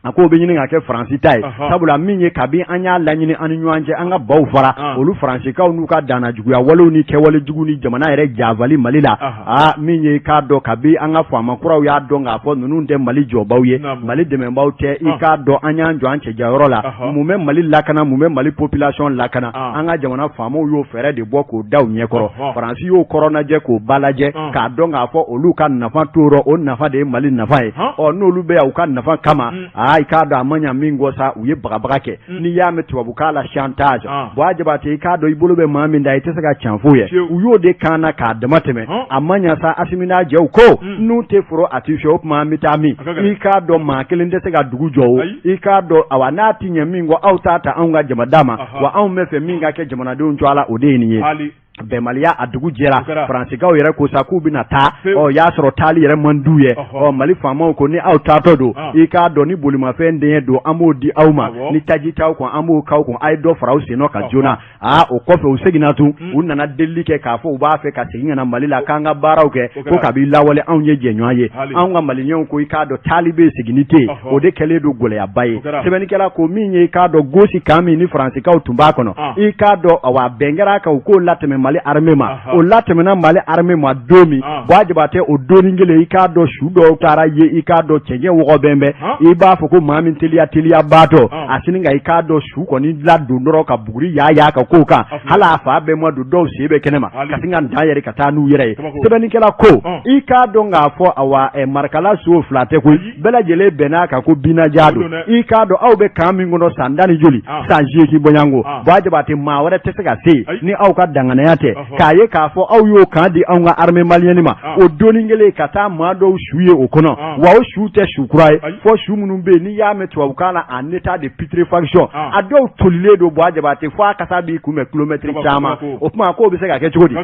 A ko bɛ ɲini ka kɛ Faransi ta ye, sabula min ye, kabi an y'a laɲini an ni ɲɔgɔn cɛ, an ka baw fara, olu Faransikaw n'u ka danna juguya walew ni kɛwale jugu ni jamana yɛrɛ janfali Mali la. Aa, min ye, i k'a dɔn, kabi an ka faama kuraw y'a dɔn k'a fɔ ninnu tɛ Mali jɔbaw ye, Mali dɛmɛbaw tɛ, i k'a dɔn an y'an jɔ an cɛjayɔrɔ la. Mun bɛ Mali lakana? Mun bɛ Mali population lakana? An ka jamana faamaw y'o fɛɛrɛ de bɔ k'o da u ɲɛkɔrɔ. Faransi y'o kɔrɔnajɛ k'o balajɛ k'a dɔn k'a fɔ olu ka nafa t'o rɔ, o nafa de ye Mali nafa ye. Ɔ, n'olu bɛ yan u ka nafa kama, aa, i k'a dɔn a ma ɲa min kɔ sa, u ye bagabaga kɛ. N'i y'a mɛn tubabukan la chantage, Buwa Jabate, i k'a dɔn i bolo bɛ maa min da, i tɛ se ka can f'o ye. U y'o de kan na k'a dama tɛmɛ. A ma ɲa sa, Asimi n'a jɛw ko n'u tɛ foro a tɛ fiyɛ, o tuma an bɛ taa min? I k'a dɔn maa kelen tɛ se ka dugu jɔ o. I k'a dɔn, awa, n'a tɛ ɲɛ min kɔ, aw t'a ta anw ka jama d'a ma. Wa anw bɛ fɛ min ka kɛ jamanadenw tɔgɔ la, o de ye nin ye. Bɛnbaliya a dugu jɛra, Faransikaw yɛrɛ ko sa k'u bɛna taa. Ɔ, y'a sɔrɔ taali yɛrɛ man d'u ye. Ɔ, Mali faamaw ko ni aw taatɔ don, i k'a dɔn ni bolimafɛn den don, an b'o di aw ma, ni taji t'aw kun, an b'o k'aw kun, a ye dɔ fara aw sen kan joona. Aa, o kɔfɛ u seginna tun, u nana delili kɛ k'a fɔ u b'a fɛ ka segin ka na Mali la k'an ka baaraw kɛ, ko kabi lawale anw ye jɛɲɔgɔn ye. Anw ka Maliyɛnw ko i k'a dɔn taali bɛ, seginni tɛ yen. O de kɛlen don gɛlɛyaba ye. Sɛbɛnnikɛla ko min ye, i k'a dɔn gosi camp min ni Faransikaw tun b'a kɔnɔ, i k'a dɔn, awa, bɛn kɛra a kan, u k'o latɛmɛ Mali armée ma o latɛmɛna Mali armée ma don min Buwa Jabatɛ o donnin kelen i k'a dɔn su dɔw taara ye i k'a dɔn cɛncɛn wɔgɔbɛn bɛ i b'a fɔ ko maa min teliya teliyabaatɔ a sini ka i k'a dɔn su kɔni ladon dɔrɔn ka buguri yaa yaa ka kow kan hali a fa bɛɛ ma don dɔw sen bɛ kɛnɛ ma ka sin ka dan yɛrɛ ka taa n'u yɛrɛ ye sɛbɛnnikɛla ko i k'a dɔn k'a fɔ awa Marikala so fila tɛ koyi bɛɛ lajɛlen bɛn'a kan ko binnaja don i k'a dɔn aw bɛ camp min kɔnɔ san 18 san 8 bɔɲɔgɔnko Buwa Jabatɛ maa wɛrɛ tɛ se ka se yen ni aw ka danganiya tɛ k'a ye k'a fɔ aw y'o camp di anw ka armée malienne ma o donnin kelen ka taa maa dɔw su ye o kɔnɔ wa o su tɛ su kura ye fɔ su minnu bɛ yen n'i y'a mɛn tubabukan na en état de putréfaction a dɔw tolilen don Buwa Jabatɛ fo a kasa b'i kunbɛn kilomɛtiri caman o tuma k'o bɛ se ka kɛ cogo di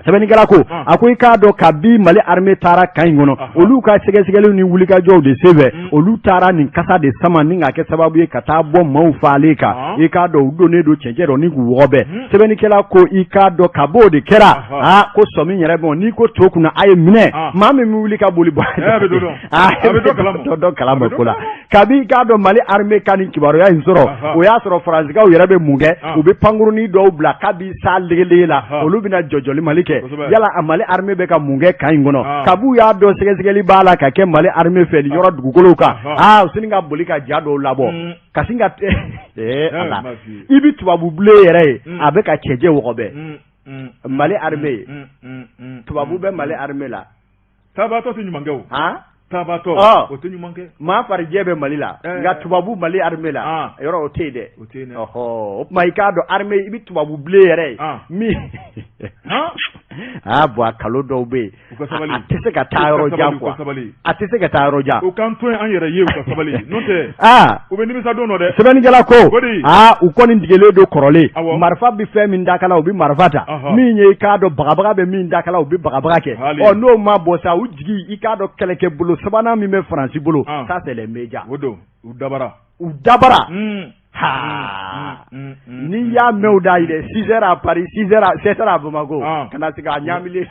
sɛbɛnnikɛla ko a ko i k'a dɔn kabi Mali armée taara camp in kɔnɔ olu ka sɛgɛsɛgɛliw ni wulikajɔw de senfɛ olu taara nin kasa de sama ni k'a kɛ sababu ye ka taa bɔ maaw faalen kan i k'a dɔn u donnen don cɛncɛn rɔ ni k'u wɔgɔbɛ sɛbɛnnikɛla ko i k'a dɔn kab'o de kɛra aa ko sɔmi yɛrɛ bɔn n'i ko to kunna a ye minɛ maa min bɛ wuli ka boli bɔ a bɛ dɔ kalama ko la kabi i k'a dɔn Mali armée ka nin kibaruya in sɔrɔ o y'a sɔrɔ Faransikaw yɛrɛ bɛ mun kɛ u bɛ pankurunin dɔw bila kabi sa legelege la olu bɛna jɔjɔli Mali kɛ yala a Mali armée bɛ ka mun kɛ camp in kɔnɔ kab'u y'a dɔn sɛgɛsɛgɛli b'a la ka kɛ Mali armée fɛ nin yɔrɔ dugukolow kan aa u sini ka boli ka ja dɔw labɔ ka sin ka ala i bɛ tubabu bilen yɛrɛ ye a bɛ ka cɛncɛn wɔgɔbɛ Mali armée tubabu bɛ Mali armée la tabatɔ tɛ ɲuman kɛ o tabatɔ o tɛ ɲuman kɛ maa farijɛ bɛ Mali la nka tubabu Mali armée la yɔrɔ o tɛ yen dɛ o tɛ yen ɔhɔ o tuma i k'a dɔn armée i bɛ tubabu bilen yɛrɛ ye min aa bon a kalo dɔw bɛ yen u ka sabali a tɛ se ka taa yɔrɔ jan quoi a tɛ se ka taa yɔrɔ jan u k'an to an yɛrɛ ye u ka sabali n'o tɛ u bɛ nimisa don dɔ dɛ sɛbɛnnikɛla ko aa u kɔni degelen don kɔrɔlen marifa bɛ fɛn min dakala u bɛ marifa ta min ye i k'a dɔn bagabaga bɛ min dakala u bɛ bagabaga kɛ ɔ n'o ma bɔ sa u jigi i k'a dɔn kɛlɛkɛ bolo sabanan min bɛ Faransi bolo ça c'est les médias o don u dabara u dabara ha n'i y'a mɛn u da yɛrɛ 6 heures à Paris 6 heures à 7 heures à Bamako ka na sigi a ɲaamilen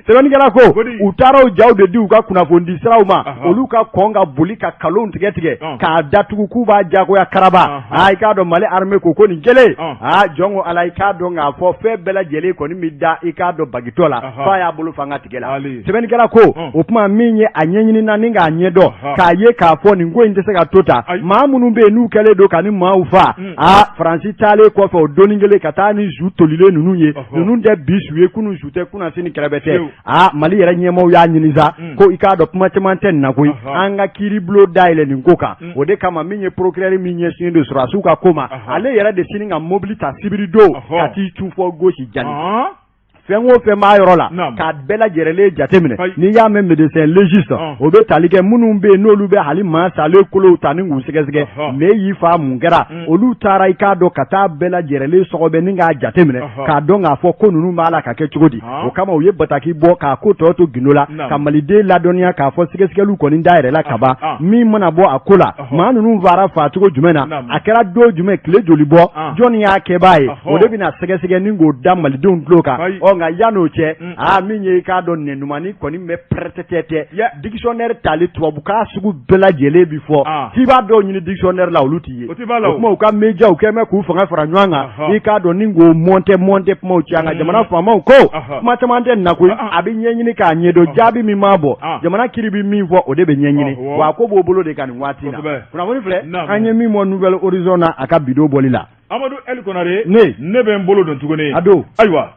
sɛbɛnnikɛla ko u taara o jaw de di u ka kunnafonidi siraw ma olu ka kɔn ka boli ka kalonw tigɛ tigɛ k'a datugu k'u b'a jagoya karaba aa i k'a dɔn Mali armée ko ko nin kelen aa jɔn ko Ala i k'a dɔn k'a fɔ fɛn bɛɛ lajɛlen kɔni bɛ da i k'a dɔn bagitɔ la f'a y'a bolo fa tigɛ la sɛbɛnnikɛla ko o tuma min ye a ɲɛɲini na ni k'a ɲɛdɔn k'a ye k'a fɔ nin ko in tɛ se ka to tan maa minnu bɛ yen n'u kɛlen don ka ni maaw faa aa Faransi taalen kɔfɛ o donnin kelen ka taa ni su tolilen ninnu ye ninnu tɛ bi su ye kunun su tɛ kunnasini kɛrɛfɛ tɛ aa Mali yɛrɛ ɲɛmaaw y'a ɲini sa ko i k'a dɔn kuma caman tɛ nin na koyi an ka kiiribulon dayɛlɛ nin ko kan o de kama min ye procureur min ɲɛsinnen don sɔrɔdasiw ka ko ma ale yɛrɛ de sini ka mobili ta sibiridon ka t'i cun fɔ Gosi Jani fɛn o fɛn b'a yɔrɔ la k'a bɛɛ lajɛlen jateminɛ n'i y'a mɛn médecin légiste o bɛ tali kɛ minnu bɛ yen n'olu bɛ hali maa salen kolow ta ni k'u sɛgɛsɛgɛ mais y'i fa mun kɛra olu taara i k'a dɔn ka taa bɛɛ lajɛlen sɔgɔbɛ ni k'a jateminɛ k'a dɔn k'a fɔ ko ninnu b'a la ka kɛ cogo di o kama u ye bataki bɔ k'a ko tɔ to gindo la ka maliden ladɔnniya k'a fɔ sɛgɛsɛgɛliw kɔni dayɛlɛla ka ban min mana bɔ a ko la maa ninnu faara faacogo jumɛn na a kɛra don jumɛn tile joli bɔ jɔnni y'a kɛbaa ye o de bɛna sɛgɛsɛgɛ ni k'o da malidenw tulo kan ɔ nka yan'o cɛ aa min ye i k'a dɔn nɛnumani kɔni bɛ pɛrɛtɛtɛ dictionnaire tali tubabukan sugu bɛɛ lajɛlen bi fɔ k'i b'a dɔw ɲini dictionnaire la olu t'i ye o tuma u ka médiaw kɛlen bɛ k'u fanga fara ɲɔgɔn kan i k'a dɔn ni k'o monter monter kumaw ci an ka jamana faamaw ko kuma caman tɛ nin na koyi a bɛ ɲɛɲini k'a ɲɛdɔn jaabi min maa bɔ jamana kiri bɛ min fɔ o de bɛ ɲɛɲini wa a ko b'o bolo de kan nin waati in na kunnafoni filɛ an ye min bɔ Nouvel Horizon na a ka bi don bɔli la Amadu El Konare ne bɛ n bolo don tuguni a don ayiwa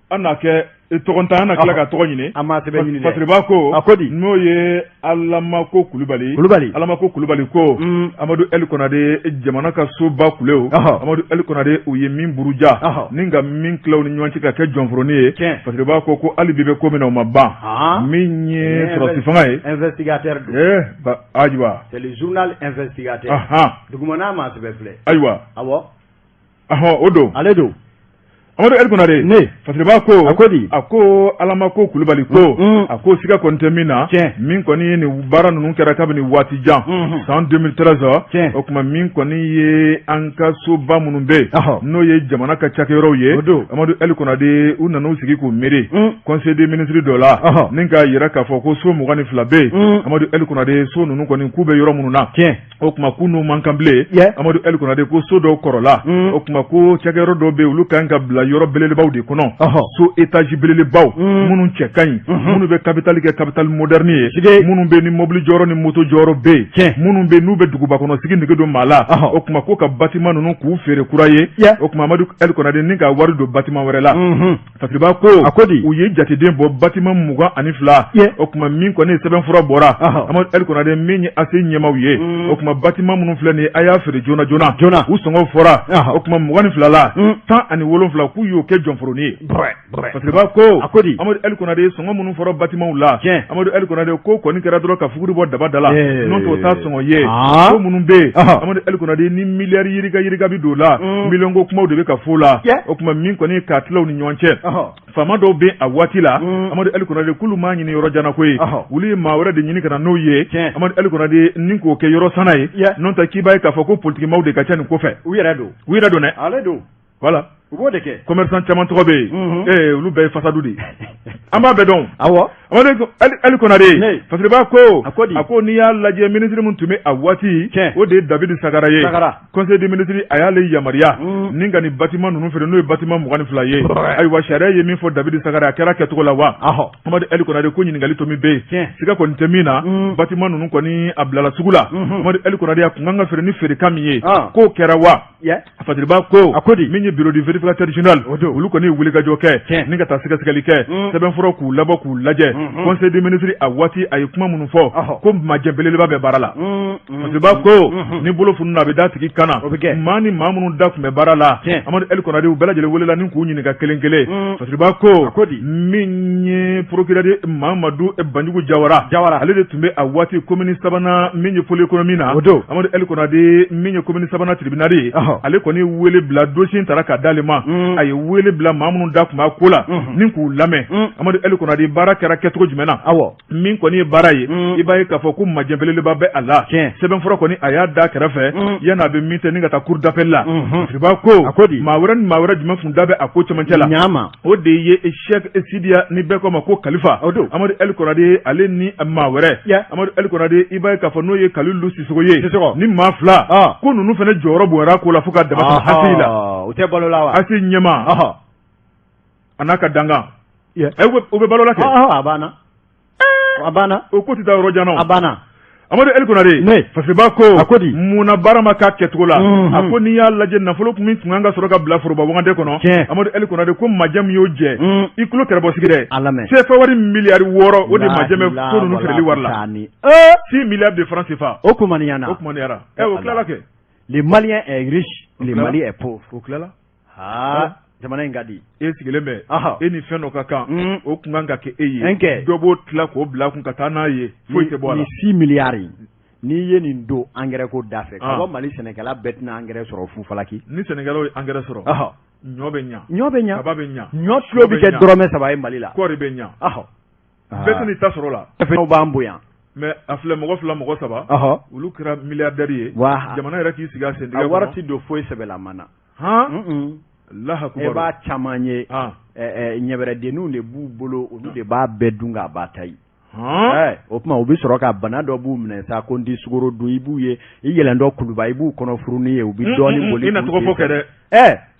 an n'a kɛ tɔgɔntan an na tila ka tɔgɔ ɲini an ma sɛbɛn ɲini dɛ Fasiriba ko a ko di n'o ye Alamako Kulubali Kulubali Alamako Kulubali ko Amadu El Konare jamana ka soba kulew Amadu El Konare u ye min buruja ni ka min tila u ni ɲɔgɔn cɛ ka kɛ jɔnforonin ye Fasiriba ko ko hali bi bɛ ko min na o ma ban min ye sɔrɔdasi fanga ye investigateur don ayiwa c'est le journal investigateur dugumana maa sɛbɛn filɛ ayiwa awɔ ahɔn o don ale don Amadu El Konare ne Fasiriba ko a ko di a ko Alamako Kulubali ko a ko siga kɔni tɛ min na tiɲɛ min kɔni ye nin baara ninnu kɛra kabini waati jan san 2013 tiɲɛ o tuma min kɔni ye an ka soba minnu bɛ yen n'o ye jamana ka cakɛyɔrɔw ye o don Amadu El Konare u nana u sigi k'u miiri conseil des ministres dɔ la ni k'a yira k'a fɔ ko so 22 bɛ yen Amadu El Konare so ninnu kɔni k'u bɛ yɔrɔ minnu na tiɲɛ o tuma k'u n'u man kan bilen Amadu El Konare ko so dɔw kɔrɔla o tuma ko cakɛyɔrɔ dɔw bɛ yen olu kan ka bila yɔrɔ belebelebaw de kɔnɔ, so étage belebelebaw minnu cɛ ka ɲi, minnu bɛ capitale kɛ capitale moderne ye, minnu bɛ ni mobili jɔyɔrɔ ni moto jɔyɔrɔ bɛ yen, minnu bɛ n'u bɛ duguba kɔnɔ sigi nege don maa la. O tuma ko ka bâtiment ninnu k'u feere kura ye, o tuma Amadu El Konate ni ka wari don bâtiment wɛrɛ la. Fasiriba ko a ko di u ye jateden bɔ bâtiment 22. O tuma min kɔni ye sɛbɛnfura bɔra, Amadu El Konate, min ye ACI ɲɛmaaw ye, o tuma bâtiment minnu filɛ nin ye, a y'a feere joona joona joona, u sɔngɔ fɔra. O tuma 22 la, 17 k'u y'o kɛ jɔnforoni ye. Fasiriba ko a ko di Amadu El Konate, sɔngɔ minnu fɔra bâtimentw la, Amadu El Konate, ko kɔni kɛra dɔrɔn ka fuguri bɔ daba da la, n'o tɛ o t'a sɔngɔ ye. Ko minnu bɛ yen, Amadu El Konate, ni miliyari yirika yirika bɛ don o la, miliyɔn ko kumaw de bɛ ka fɔ la. O tuma min kɔni k'a tila u ni ɲɔgɔn cɛ, faama dɔw bɛ a waati la, Amadu El Konate, k'olu m'a ɲini yɔrɔ jan ko ye, olu ye maa wɛrɛ de ɲini ka na n'o ye, Amadu El Konate, ni k'o kɛ yɔrɔ sanna ye. N'o tɛ k'i b'a ye k'a fɔ ko politikimaw de ka ca nin kɔfɛ. U yɛrɛ don, u yɛrɛ don dɛ. Ale don. Voilà. U b'o de kɛ. Commerçant caman tɔgɔ bɛ yen, ee olu bɛɛ ye fasadu de ye, an b'a bɛɛ dɔn. Awɔ. Amadu El Konate, Fasiriba ko a ko di a ko n'i y'a lajɛ, ministre min tun bɛ a waati, o de ye David Sagara ye. Conseil des ministres a y'ale yamaruya ni ka nin bâtiment ninnu feere, n'o ye bâtiment 22 ye. Ayiwa, sariya ye min fɔ David Sagara, a kɛra kɛcogo la wa? Amadu El Konate ko ɲininkali to min bɛ yen, siga kɔni tɛ min na, bâtiment ninnu kɔni a bilala sugu la. Amadu El Konate, a kun kan ka feere ni feerekan min ye, k'o kɛra wa? Fasiriba ko a ko di min ye bureau du vérificateur général, olu kɔni ye wulikajɔ kɛ ni ka taa sɛgɛsɛgɛli kɛ, sɛbɛnfura k'u labɔ k'u lajɛ. Conseil des ministres a waati, a ye kuma minnu fɔ, ko majɛ belebeleba bɛ baara la. Fasiriba ko ni bolo fununa, a bɛ d'a tigi kan na. Maa ni maa minnu da tun bɛ baara la, Amadu El Konate, u bɛɛ lajɛlen welela ni k'u ɲininka kelen kelen. Fasiriba ko min ye procureur Mamadu Banjugu Jawara, ale de tun bɛ a waati commune sabanan min ye pôle économique na. Amadu El Konate, min ye commune sabanan tribunal ye, ale kɔni wele bila, dossier taara ka d'ale ma. A ye wele bila maa minnu da tun b'a ko la ni k'u lamɛn. Amadu El Konate, baara kɛra kɛcogo jumɛn na? Min kɔni ye baara ye, i b'a ye k'a fɔ ko majɛ belebeleba bɛ a la. Sɛbɛnfura kɔni a y'a da kɛrɛfɛ yanni a bɛ min tɛ ni ka taa cour d'appel la. Fasiriba ko a ko di maa wɛrɛ ni maa wɛrɛ jumɛn tun da bɛ a ko cɛmancɛ la? O de ye Cheikh Sidiya, ni bɛɛ ko ma ko Kalifa, Amadu El Konate, ale ni maa wɛrɛ. Amadu El Konate, i b'a ye k'a fɔ n'o ye Kalilu Sisoko ye, ni maa fila, ko ninnu fana jɔyɔrɔ bonyara ko la fo ka dama tɛmɛ ACI la. U tɛ balo la wa? ACI ɲɛmaa a n'a ka dankan, u bɛ balo la kɛ. A banna, a banna. O ko tɛ taa yɔrɔ jan na. A banna. Amadu El Konate, Fasiriba ko a ko di munna baara ma k'a kɛcogo la? A ko n'i y'a lajɛ, nafolo min tun kan ka sɔrɔ ka bila foroba wagande kɔnɔ, Amadu El Konate, ko majɛ min y'o jɛ, i tulo kɛrɛbɔ sigi dɛ, CFA wari miliyari 6, o de majɛ bɛ so ninnu feereli wari la, 6 milliards de francs CFA. O kumaniyana. O kumaniyara. Ɛ, o tilala kɛ. Le Malien est riche, le Mali est pauvre. O tilala. Aa, jamana in ka di. E sigilen bɛ, e ni fɛn dɔ ka kan, o kun kan ka kɛ e ye, dɔ b'o tila k'o bila kun ka taa n'a ye, foyi tɛ bɔ a la. Ni 6 milliards, n'i ye nin don engrais ko da fɛ, ka bɔ Mali sɛnɛkɛla bɛɛ tɛna engrais sɔrɔ fufalaki. Ni sɛnɛkɛlaw ye engrais sɔrɔ, ɲɔ bɛ ɲa. Ɲɔ bɛ ɲa. Kaba bɛ ɲa. Ɲɔ kilo bɛ kɛ dɔrɔmɛ 3 ye Mali la. Kɔɔri bɛ ɲa. Bɛɛ tɛn'i ta sɔrɔ la. Fɛnw b'an bonya. Mais a filɛ, mɔgɔ fila, mɔgɔ saba, olu kɛra milliardaire ye. Jamana yɛrɛ k'i sigi a sen. A wari tɛ don foyi sɛbɛlama na. Han, Alahu akubaru. E b'a caman ye, ɲɛbɛrɛdenninw de b'u bolo, olu de b'a bɛɛ dun k'a ba ta ye. O tuma u bɛ sɔrɔ ka bana dɔ b'u minɛ sa, ko n tɛ sukaro dun. I b'u ye i yɛlɛntɔ kuluba, i b'u kɔnɔ furuni ye, u bɛ dɔɔnin boli. I na tɔgɔ fɔ kɛ dɛ.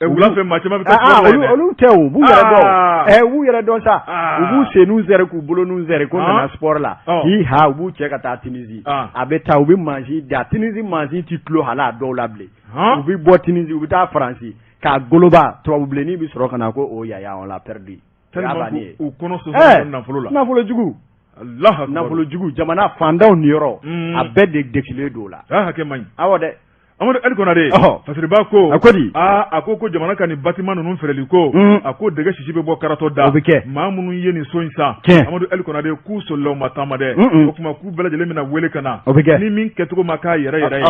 Wula fɛ maa caman bɛ taa. Olu tɛ, u b'u yɛrɛ dɔn, u b'u yɛrɛ dɔn sa. U b'u senninw sɛri k'u boloninw sɛri ko nana sport la, hi ha, u b'u cɛ ka taa Tunisie. A bɛ taa, u bɛ mansin da Tunisie, mansin tɛ tulo hala a dɔw la bilen. U bɛ bɔ Tunisie, u bɛ taa Faransi k'a goloba, tubabubilennin bɛ sɔrɔ ka na ko o yaya, on l'a perdu. U kɔnɔ sɔsɔ nafolo la. Nafolo jugu. Nafolo jugu, jamana fantanw niyɔrɔ, a bɛɛ de dekilen don o la. Hakɛ man ɲi. Awɔ dɛ. Amadu El Konate, Fasiriba ko a ko di aa, a ko jamana ka nin bâtiment ninnu feereli ko, a ko dɛgɛ sisi bɛ bɔ karatɔ da. O bɛ kɛ. Maa minnu ye nin so in san, Amadu El Konate, k'u solila, u ma taama dɛ. O tuma k'u bɛɛ lajɛlen bɛna wele ka na. O bɛ kɛ. Ni min kɛcogo ma k'a yɛrɛ yɛrɛ ye,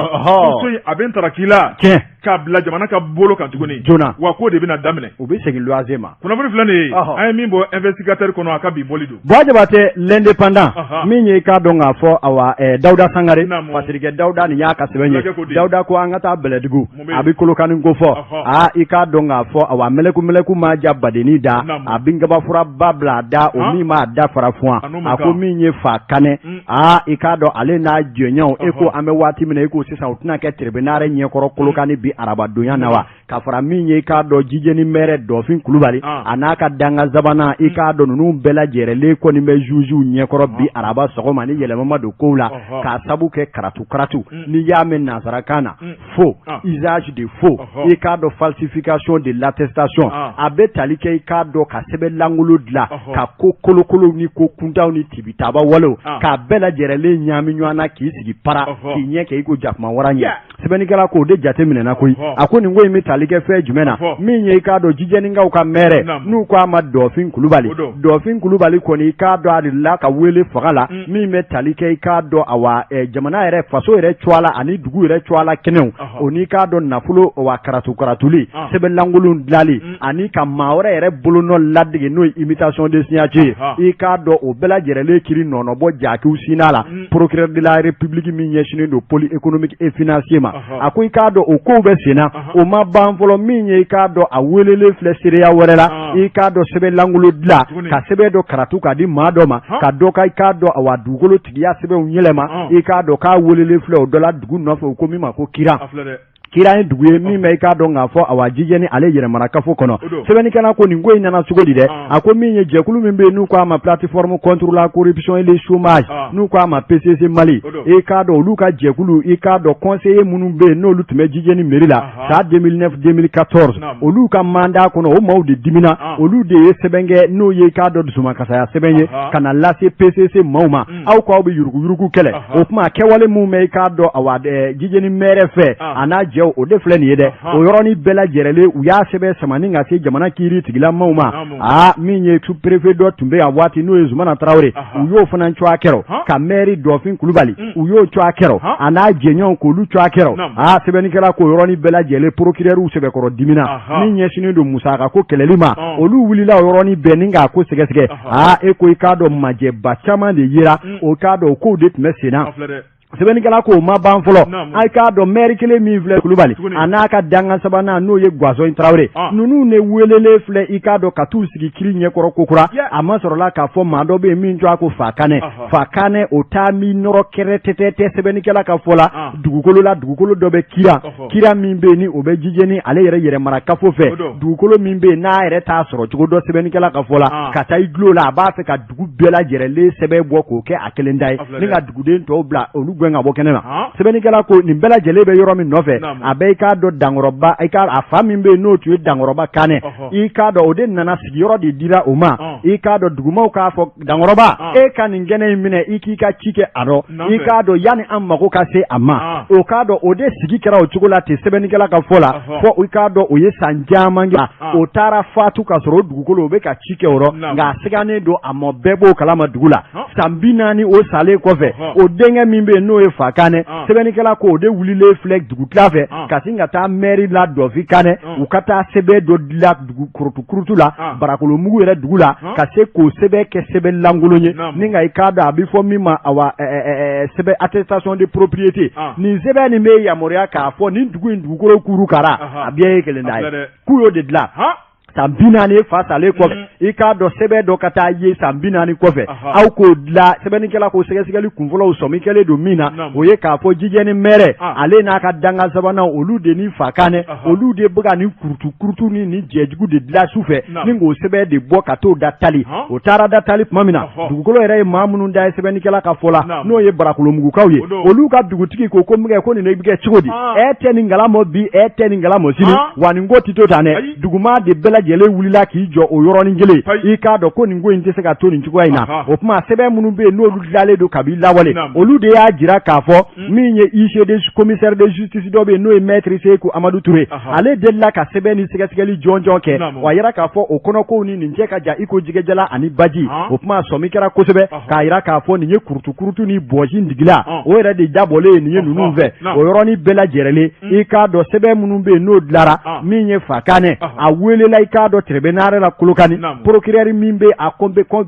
so in a bɛ ntaraki la k'a bila jamana ka bolo kan tuguni joona, wa k'o de bɛna daminɛ. U bɛ segin luwanse ma. Kunnafoni filɛ nin ye, an ye min bɔ Investigateur kɔnɔ, a ka bi bɔli don. Buwa Jabatɛ, L'Indépendant, min ye i k'a dɔn k'a fɔ, awa, Dawuda Sangare, Fasirikɛ Dawuda, nin y'a ka sɛbɛn ye. Dawuda ko an ka taa Bɛlɛdugu, a bɛ Kolokani ko fɔ. Aa, i k'a dɔn k'a fɔ, awa, mɛlɛku mɛlɛku ma ja badenni da, a bɛ kabafuraba bila a da, o min b'a da fara fuwa. A ko min ye fa kanɛ, aa, i k'a dɔn ale n'a jɛɲɔgɔnw, e ko an bɛ waati min na i ko sisan, u tɛna kɛ tribunal ɲɛkɔrɔ Kolokani bi. arabadonya na wa ka fara min ye i k'a dɔn Jijeni mɛrɛ Dɔfin Kulubali a n'a ka dankan sabanan i k'a dɔn ninnu bɛɛ lajɛrɛlen kɔni bɛ jugew ɲɛkɔrɔ bi araba sɔgɔma ni yɛlɛma ma don kow la k'a sabu kɛ karatu karatu n'i y'a mɛn nansarakan na faux usage de faux i k'a dɔn falsification de l'attestation a bɛ tali kɛ i k'a dɔn ka sɛbɛn lankolon dilan ka ko kolokolow ni ko kuntanw ni tibitaba walew k'a bɛɛ lajɛrɛlen ɲaami ɲɔgɔn na k'i sigi para k'i ɲɛ kɛ i ko jakuma wara ɲɛ. Sɛbɛnnikɛla k'o de jate minɛna koyi a ko nin ko in bɛ tali kɛ fɛn jumɛn na min ye i k'a dɔn Jijɛnikaw ka mɛrɛ n'u ko a ma Dɔfin Kulubali Dɔfin Kulubali kɔni i k'a dɔn a delila ka wele fanga la min bɛ tali kɛ i k'a dɔn awa jamana yɛrɛ faso yɛrɛ cogoya la ani dugu yɛrɛ cogoya la kɛnɛw o n'i k'a dɔn nafolo wa karatu karatuli sɛbɛn lankolon dilali ani ka maa wɛrɛ yɛrɛ bolonɔ ladege n'o ye imitation de signature ye i k'a dɔn o bɛɛ lajɛrɛlen kiri nɔnɔbɔ jakiw sinna la procureur de la république min ɲɛsinnen don pôle économique et financier ma a ko i k'a dɔn o kow bɛ senna o ma ban fɔlɔ min ye i k'a dɔn a welelen filɛ seereya wɛrɛ la i k'a dɔn sɛbɛn lankolon dilan ka sɛbɛn dɔ karatu k'a di maa dɔ ma ka dɔ ka i k'a dɔn awa dugukolo tigiya sɛbɛnw yɛlɛma i k'a dɔn k'a welelen filɛ o dɔ la dugu nɔfɛ u ko min ma ko Kiran. Kiran ye dugu ye min bɛ i k'a dɔn k'a fɔ awa Jijɛni ale yɛrɛmarakafo kɔnɔ. Sɛbɛnnikɛla ko nin ko in nana cogo di dɛ? A ko min ye jɛkulu min bɛ yen n'u ko a ma plateforme contre la corruption et le chômage, n'u ko a ma PCC Mali, i k'a dɔn olu ka jɛkulu, i k'a dɔn conseiller minnu bɛ yen n'olu tun bɛ Jijɛni mairie la san 2009 2014, olu ka mandat kɔnɔ, o maaw de dimina, olu de ye sɛbɛn kɛ n'o ye i k'a dɔn dusumakasaya sɛbɛn ye ka na lase PCC maaw ma. Aw ko aw bɛ yuruguyurugu kɛlɛ, o tuma kɛwale min bɛ i k'a dɔn awa Jijɛni mɛrɛ fɛ a n'a jɛw, o de filɛ nin ye dɛ. O yɔrɔnin bɛɛ lajɛrɛlen u y'a sɛbɛn samani ka se jamana kiiri tigilamaw ma. Aa, min ye sous préfet dɔ tun bɛ a waati n'o ye Zumana Tarawele, u y'o fana cogoya kɛrɔ ka mɛri Dɔfin Kulubali, u y'o cogoya kɛrɔ a n'a jɛɲɔgɔnw k'olu cogoya kɛrɔ. Aa, sɛbɛnnikɛla k'o yɔrɔnin bɛɛ lajɛlen procureur sɛbɛkɔrɔ dimina min ɲɛsinnen don musaka ko kɛlɛli ma, olu wulila o yɔrɔnin bɛɛ ni k'a ko sɛgɛsɛgɛ. Aa, e ko i k'a dɔn majɛba caman de yera o k'a dɔn o kow de tun bɛ sen na. Sɛbɛnnikɛla k'o ma ban fɔlɔ, a k'a dɔn mɛri kelen min filɛ Kulubali a n'a ka dankan sabanan n'o ye Gwazɔn Tarawele, ninnu de welelen filɛ i k'a dɔn ka t'u sigi kiri ɲɛkɔrɔ kokura. A ma sɔrɔla k'a fɔ maa dɔ bɛ yen min tɔgɔ ko Fakanɛ. Fakanɛ o taa min nɔrɔ kɛrɛtɛtɛ sɛbɛnnikɛla ka fɔ la dugukolo la, dugukolo dɔ bɛ Kiran, Kiran min bɛ yen ni o bɛ Jijɛni ale yɛrɛ yɛrɛmarakafo fɛ, dugukolo min bɛ yen n'a yɛrɛ t'a sɔrɔ cogo dɔn sɛbɛnnikɛla ka fɔ la ka taa i dulon la, a b'a fɛ ka dugu bɛɛ lajɛrɛlen sɛbɛn bɔ k'o kɛ a kelen ta ye ni ka duguden tɔw bila olu gɛn ka bɔ kɛnɛ ma. Sɛbɛnnikɛla ko nin bɛɛ lajɛlen bɛ yɔrɔ min nɔfɛ, a bɛ i k'a dɔn Dankɔrɔba, i k'a a fa min bɛ yen n'o tun ye Dankɔrɔba Kanɛ, i k'a dɔn o de nana sigiyɔrɔ de dira o ma. I k'a dɔn dugumaw k'a fɔ Dankɔrɔba, e ka nin kɛnɛ in minɛ i k'i ka ci kɛ a rɔ, i k'a dɔn yanni an mago ka se a ma. O k'a dɔn o de sigi kɛra o cogo la ten sɛbɛnnikɛla ka fɔ la fɔ i k'a dɔn o ye san caman kɛ, o taara fatu ka sɔrɔ o dugukolo o bɛ ka ci kɛ o rɔ, nka a sigannen don a ma, bɛɛ b'o kalama dugu la. San 40 o salen kɔfɛ, o denkɛ min bɛ yen n'o ye Fakanɛ, sɛbɛnnikɛla ko o de wulilen filɛ dugutila fɛ ka sin ka taa mɛri la Dɔfin Kanɛ, u ka taa sɛbɛn dɔ dilan dugu kurutu la Barakolomugu yɛrɛ dugu la, ka se k'o sɛbɛn kɛ sɛbɛn lankolon ye ni nka i k'a dɔn a bɛ fɔ min ma awa sɛbɛn attestation de propriété. Nin sɛbɛn nin bɛ yamaruya k'a fɔ nin dugu in dugukolo kuru kara a bɛɛ ye kelen ta ye, k'u y'o de dilan san 40 fa salen kɔfɛ. I k'a dɔn sɛbɛn dɔ ka taa ye san 40 kɔfɛ, aw k'o dilan. Sɛbɛnnikɛla ko sɛgɛsɛgɛli kunfɔlɔw sɔmi kɛlen don min na, o ye k'a fɔ Jijɛni mɛrɛ ale n'a ka dankan sabanan, olu de ni Fakanɛ, olu de bɛ ka nin kurutu kurutu ni nin jɛjugu de dilan su fɛ ni k'o sɛbɛn de bɔ ka t'o da tali. O taara da tali tuma min na, dugukolo yɛrɛ ye maa minnu da ye sɛbɛnnikɛla ka fɔ la n'o ye Barakolomugukaw ye, olu ka dugutigi ko ko ko nin bɛ kɛ cogo di? E tɛ nin kalama bi, e tɛ nin kalama sini, wa nin ko tɛ to tan dɛ. Duguma de bɛɛ lajɛlen wulila k'i jɔ o yɔrɔnin kelen, i k'a dɔn ko nin ko in tɛ se ka to nin cogoya in na. O tuma sɛbɛn minnu bɛ yen n'olu dilanlen don kabi lawale, olu de y'a jira k'a fɔ min ye huissier de commissaire de justice dɔ bɛ yen n'o ye maître Seku Amadu Ture, ale delila ka sɛbɛn ni sɛgɛsɛgɛli jɔnjɔn kɛ, wa yira k'a fɔ o kɔnɔkow ni nin cɛ ka jan i ko jɛgɛjalan ani baji. O tuma sɔmi kɛra kosɛbɛ k'a jira k'a fɔ nin ye kurutukurutu ni bɔsi digila, o yɛrɛ de dabɔlen ye nin ye ninnu fɛ. O yɔrɔnin bɛɛ lajɛrɛlen, i k'a dɔn sɛbɛn minnu bɛ yen n'o dilara, min ye Fakanɛ, a welela i k'a dɔn tribunal la Kolokani, procureur min bɛ a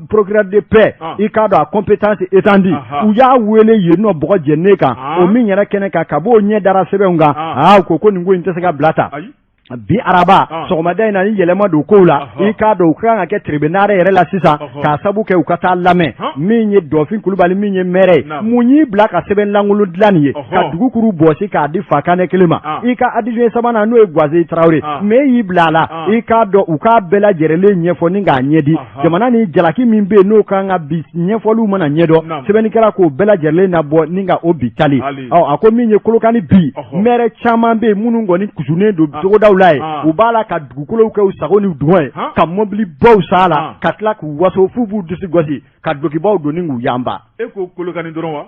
procureur de paix, i k'a dɔn a compétence étendue, u y'a wele yen nɔ bɔgɔ jɛnen kan, o min yɛrɛ kɛnɛ kan ka b'o ɲɛ dara sɛbɛnw kan. Aa, u ko ko nin ko in tɛ se ka bila tan. Bi araba sɔgɔmada in na ni yɛlɛma don kow la, i k'a dɔn u ka kan ka kɛ tribunal yɛrɛ la sisan k'a sabu kɛ u ka taa lamɛn min ye Dɔfin Kulubali min ye maire ye. Mun y'i bila ka sɛbɛn lankolon dilan nin ye ka dugukuru bɔsi k'a di fa kanɛ kelen ma? I ka adjoint sabanan n'o ye Gaze Tarawele, mais y'i bila a la. I k'a dɔn u k'a bɛɛ lajɛlen ɲɛfɔ ni k'a ɲɛdi jamana ni jalaki min bɛ yen n'o kan ka bi ɲɛfɔliw mana ɲɛdɔn, sɛbɛnnikɛla k'o bɛɛ lajɛlen nabɔ ni ka o bi tali. Ɔ a ko min ye Kolokani bi maire caman bɛ yen minnu kɔni kusunnen don togodaw la yen, u b'a la ka dugukolow kɛ u sago ni dungɔ ye, ka mɔbilibaw san a la, ka tila k'u waso f'u b'u disi gosi ka dulokibaw don ni k'u yanba. E ko Kolokani dɔrɔn wa?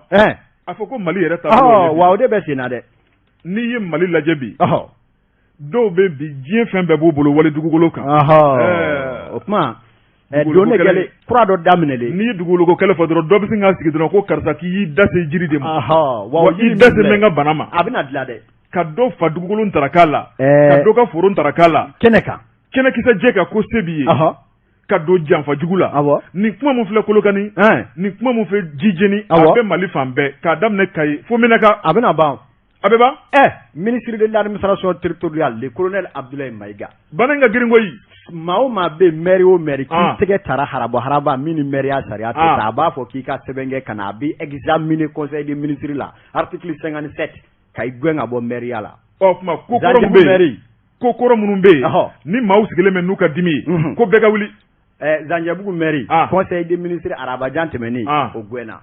A fɔ ko Mali yɛrɛ ta. Wa o de bɛ sen na dɛ. N'i ye Mali lajɛ bi, dɔw bɛ bi diɲɛ fɛn bɛɛ b'u bolo wali dugukolo kan. O tuma don ne kɛlen kura dɔ daminɛlen. N'i ye dugukolo kɛlɛ fɔ dɔrɔn, dɔ bɛ sin k'a sigi dɔrɔn ko karisa k'i y'i da se jiri de ma, wa i da se n ka bana ma. A bɛna dilan dɛ. Ka dɔ fa dugukolo ntaraka la, ka dɔ ka foro ntaraka la. Kɛnɛ kan. Kɛnɛkisɛ jɛ kan ko se b'i ye. Ka don janfa jugu la. Nin kuma min filɛ Kolokani, nin kuma min filɛ Jijeni, a bɛ Mali fan bɛɛ k'a daminɛ Kayi fo Menaka. A bɛna ban. A bɛ ban. Ministre de l'administration territoriale, le colonel Abdoulaye Maïga. Bana in ka girin koyi. Maa o maa bɛ maire o maire k'i tɛgɛ tara haraba haraba min ni maire sariya tɛ taa, a b'a fɔ k'i ka sɛbɛn kɛ ka na, a bɛ examiner conseil des ministres la, article 57, ka i gɛn ka bɔ maire la. Ɔ tuma ko kɔrɔ min bɛ yen, ko kɔrɔ minnu bɛ yen, ni maaw sigilen bɛ n'u ka dimi ye, ko bɛɛ ka wuli. Zanjɛbugu maire, conseil des ministres arabajan tɛmɛnen, o gɛnna.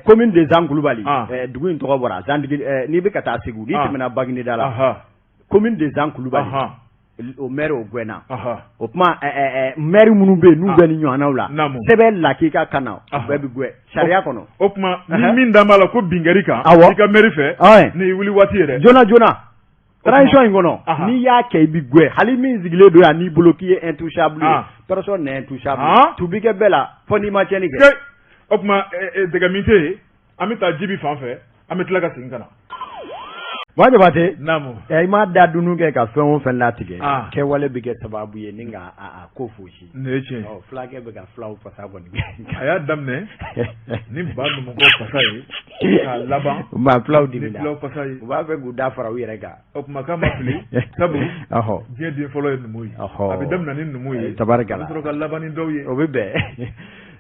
Commune de Zan Kulubali, dugu in tɔgɔ bɔra Zandigi, n'i bɛ ka taa Segu, n'i tɛmɛna Bagineda la, commune de Zan Kulubali, o maire o gɛnna. O tuma maire minnu bɛ yen n'u bɛ ni ɲɔgɔnnaw la, sɛbɛn lakika ka na, o bɛɛ bɛ gɛn sariya kɔnɔ. O tuma ni min dan b'a la ko bin kɛr'i kan i ka maire fɛ, ni wuli waati yɛrɛ joona joona transition in kɔnɔ, n'i y'a kɛ i bɛ gɛn. Hali min sigilen don yan n'i bolo k'i ye intouchable ye, personne n'est intouchable. Tu bɛ kɛ bɛɛ la fo n'i ma tiɲɛni kɛ. O tuma dɛgɛ min tɛ yen, an bɛ taa Jibi fan fɛ, an bɛ tila ka segin ka na. Buwa Jabate. Naamu. I m'a da dunun kɛ ka fɛn o fɛn latigɛ, kɛwale bɛ kɛ sababu ye ni ka a ko fosi. Nin ye tiɲɛ ye. Fulakɛ bɛ ka fulaw fasa kɔni. A y'a daminɛ ni ba numukɛ fasa ye k'a laban. Maa fulaw dimina. Ni fulaw fasa ye. U b'a fɛ k'u da fara u yɛrɛ kan. O tuma k'a ma fili, sabu diɲɛ den fɔlɔ ye numu ye. A bɛ daminɛ ni numu ye. Tabarikala. A bɛ sɔrɔ ka laban ni dɔw ye. O bɛ bɛn.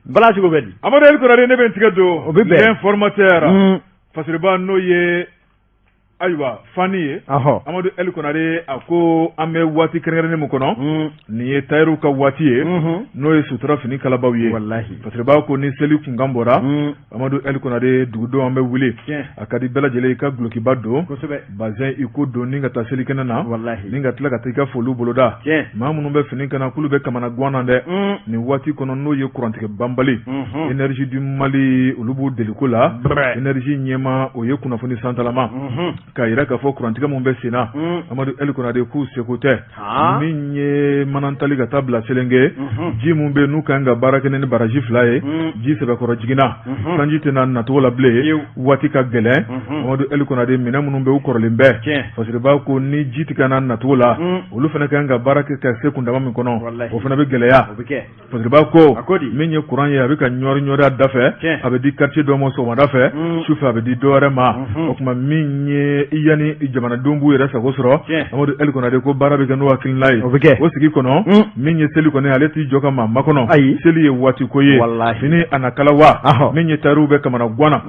Bala cogo bɛ di? Amadu El Konare, ne bɛ n tigɛ don. O bɛ bɛn. L'informateur. Fasiriba n'o ye ayiwa fani ye. Amadu El Konare a ko an bɛ waati kɛrɛnkɛrɛnnen min kɔnɔ, nin ye tayɛriw ka waati ye, n'o ye sutura fini kalabaw ye. Walahi. Fasiriba ko ni seli kunkan bɔra, Amadu El Konare, dugudenw an bɛ wuli. A ka di bɛɛ lajɛlen i ka dulokiba don. Kosɛbɛ. Bazɛn i ko don ni ka taa selikɛnɛ na. Walahi. Ni ka tila ka taa i ka foliw boloda. Maa minnu bɛ fini kana k'olu bɛ kamana gan na dɛ. Nin waati kɔnɔ n'o ye kurantigɛ banbali. Énergie du Mali olu b'u deliko la. Énergie ɲɛmaa o ye kunnafoni santalama. K'a jira k'a fɔ kurantigɛ min bɛ sen na. Amadu El Konare k'u seko tɛ. Min ye Manantali ka taa bila Selenge, ji min bɛ n'u kan ka baara kɛ ni baraji fila ye, ji sɛbɛkɔrɔ jiginna, sanji tɛna nacogo la bilen, waati ka gɛlɛn. Amadu El Konare, minɛn minnu bɛ u kɔrɔlen bɛɛ, Fasiriba ko ni ji tɛ ka na nacogo la, olu fana kan ka baara kɛ ka se kundama min kɔnɔ, o fana bɛ gɛlɛya. Fasiriba ko min ye kuran ye, a bɛ ka ɲɔri ɲɔri a da fɛ, a bɛ di quartier dɔ ma sɔgɔmada fɛ, sufɛ a bɛ di dɔ wɛrɛ ma. O tuma min ye yanni jamanadenw b'u yɛrɛ sago sɔrɔ, Amadu El Konare ko baara bɛ kɛ n'o hakilina ye. O sigi kɔnɔ, min ye seli kɔni, ale t'i jɔ ka maa makɔnɔ. Ayi, seli ye waati ko ye, fini a na kala wa. Min ye tayɛriw bɛ kamana gan na,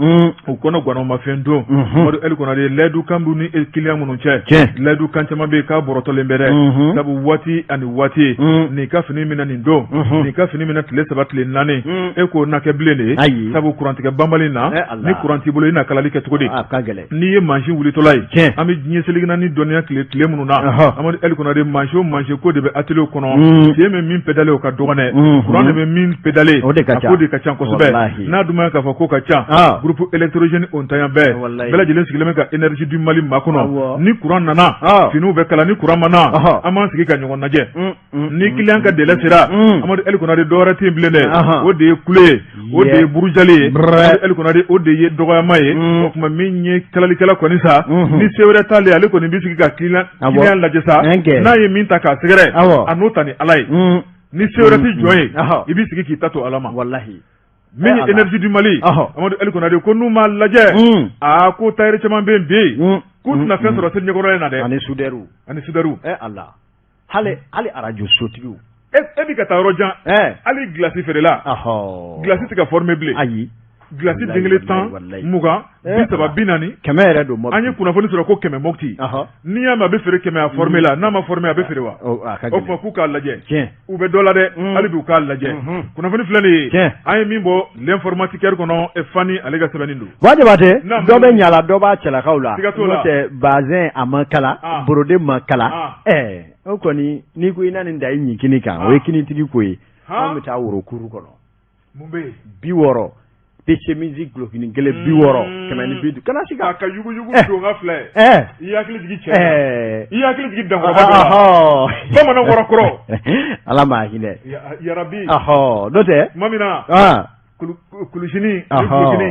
u kɔnɔ ganna, u ma fɛn dun. Amadu El Konare, layidu kan b'u ni kiliyan minnu cɛ, layidu kan caman bɛ yen k'a bɔrɔtɔlen bɛ dɛ, sabu waati ani waati, nin ka fini minɛ nin don, nin ka fini minɛ tile 3 tile 4, e k'o na kɛ bilen de ye. Ayi, sabu kurantigɛ banbali na, ni kuran t'i bolo, i na kalali kɛ cogo di? A ka gɛlɛn. N'i ye mansin wulitɔla ye, an bɛ diɲɛ seleke naani dɔnniya tile tile minnu na, Amadu El Konare, mansin o mansin ko de bɛ atelier kɔnɔ, sen bɛ min pédale o ka dɔgɔn dɛ, kuran de bɛ min pédale, o de ka ca, o de ka ca kosɛbɛ. N'a dun ma k'a fɔ k'o ka ca, groupe électrogène o ntanya bɛɛ, bɛɛ lajɛlen sigilen bɛ ka énergie du Mali makɔnɔ. Ni kuran nana, finiw bɛ kala. Ni kuran ma na, an b'an sigi ka ɲɔgɔn lajɛ. Ni kiliyan ka délai sera, Amadu El Konare, dɔwɛrɛ tɛ yen bilen dɛ, o de ye kule ye, o de ye burujali ye, Amadu El Konare, o de ye dɔgɔyama ye. O tuma min ye kalalikɛla kɔni sa, ni se wɛrɛ t'ale, ale kɔni bɛ sigi ka kiliyan lajɛ sa, n'a ye min ta k'a sɛgɛrɛ, a n'o ta ni Ala ye. Ni se wɛrɛ tɛ jɔn ye, i b'i sigi k'i ta to Ala ma. Walahi. Min ye Énergie du Mali, Amadu El Konare, ko n'u m'a lajɛ, aa, ko tailleur caman bɛ yen bi k'u tɛna fɛn sɔrɔ seli ɲɛkɔrɔ in na dɛ. Ani soudeur. Ani soudeur. Ala, hali hali arajo sotigiw. E bɛ ka taa yɔrɔ jan, hali glace feerela, glace tɛ ka former bilen. Ayi. Glace den kelen 10, 20, 30, 40. 100 yɛrɛ don. An ye kunnafoni sɔrɔ ko 100 Mopti. N'i y'a mɛn a bɛ feere 100, a former la, n'a ma former, a bɛ feere wa? O tuma k'u k'a lajɛ. U bɛ dɔ la dɛ, hali bi u k'a lajɛ. Kunnafoni filɛ nin ye, an ye min bɔ L'Informatiqueur kɔnɔ, Fani ale ka sɛbɛnni don. Buwa Jabatɛ, dɔ bɛ ɲa la, dɔ b'a cɛlakaw la. N'o tɛ bazin a ma kala, brodé ma kala. O kɔni, n'i ko i na nin da i ɲinkini kan, o ye kinitigi ko ye. Anw bɛ taa worokuru kɔnɔ. Mun bɛ yen? 60 pe chemise gulokini kelen 60, 150, kana sika. Ka yuguyugu don ka filɛ. I hakili jigin cɛ na. I hakili jigin dankɔrɔba dɔ la. Bamanan kɔrɔ kɔrɔ. Ala ma hinɛ. Yarabi. N'o tɛ. Tuma min na. Kulusini ni gulokini.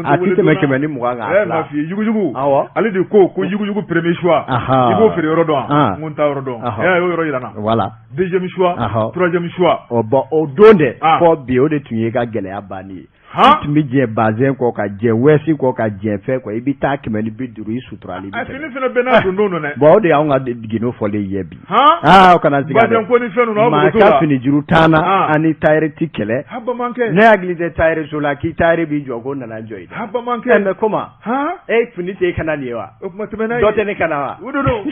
A ti tɛmɛ 120 kan. M'a f'i ye, yuguyugu. Ale de ko ko yuguyugu premier choix. I b'o feere yɔrɔ dɔn wa? N ko n t'a yɔrɔ dɔn. A y'o yɔrɔ jira n na. Voilà. Deuxième choix. Troisième choix. Ɔ bon, o don dɛ, fɔ bi, o de tun ye ka gɛlɛya bannen ye. I tun bɛ jɛ bazin kɔ, ka jɛ wɛsi kɔ, ka jɛ fɛn kɔ, i bɛ taa 150, i suturalen. A fini fana bɛɛ n'a don don dɛ. Bon, o de y'anw ka gindo fɔlen ye bi. Aa, o kana siga dɛ. Bazin ko ni fɛn ninnu, aw mago t'o la. Maa ka fini juru t'an na, an ni tailleur ti kɛlɛ. Ha, bamanankɛ. Ne hakili tɛ tailleur so la k'i tailleur b'i jɔ ko nana jɔ i da. Ha, bamanankɛ. Mais comment? E fini tɛ e kana nin ye wa? O kuma tɛmɛna. Dɔ tɛ ne kana wa? O de don.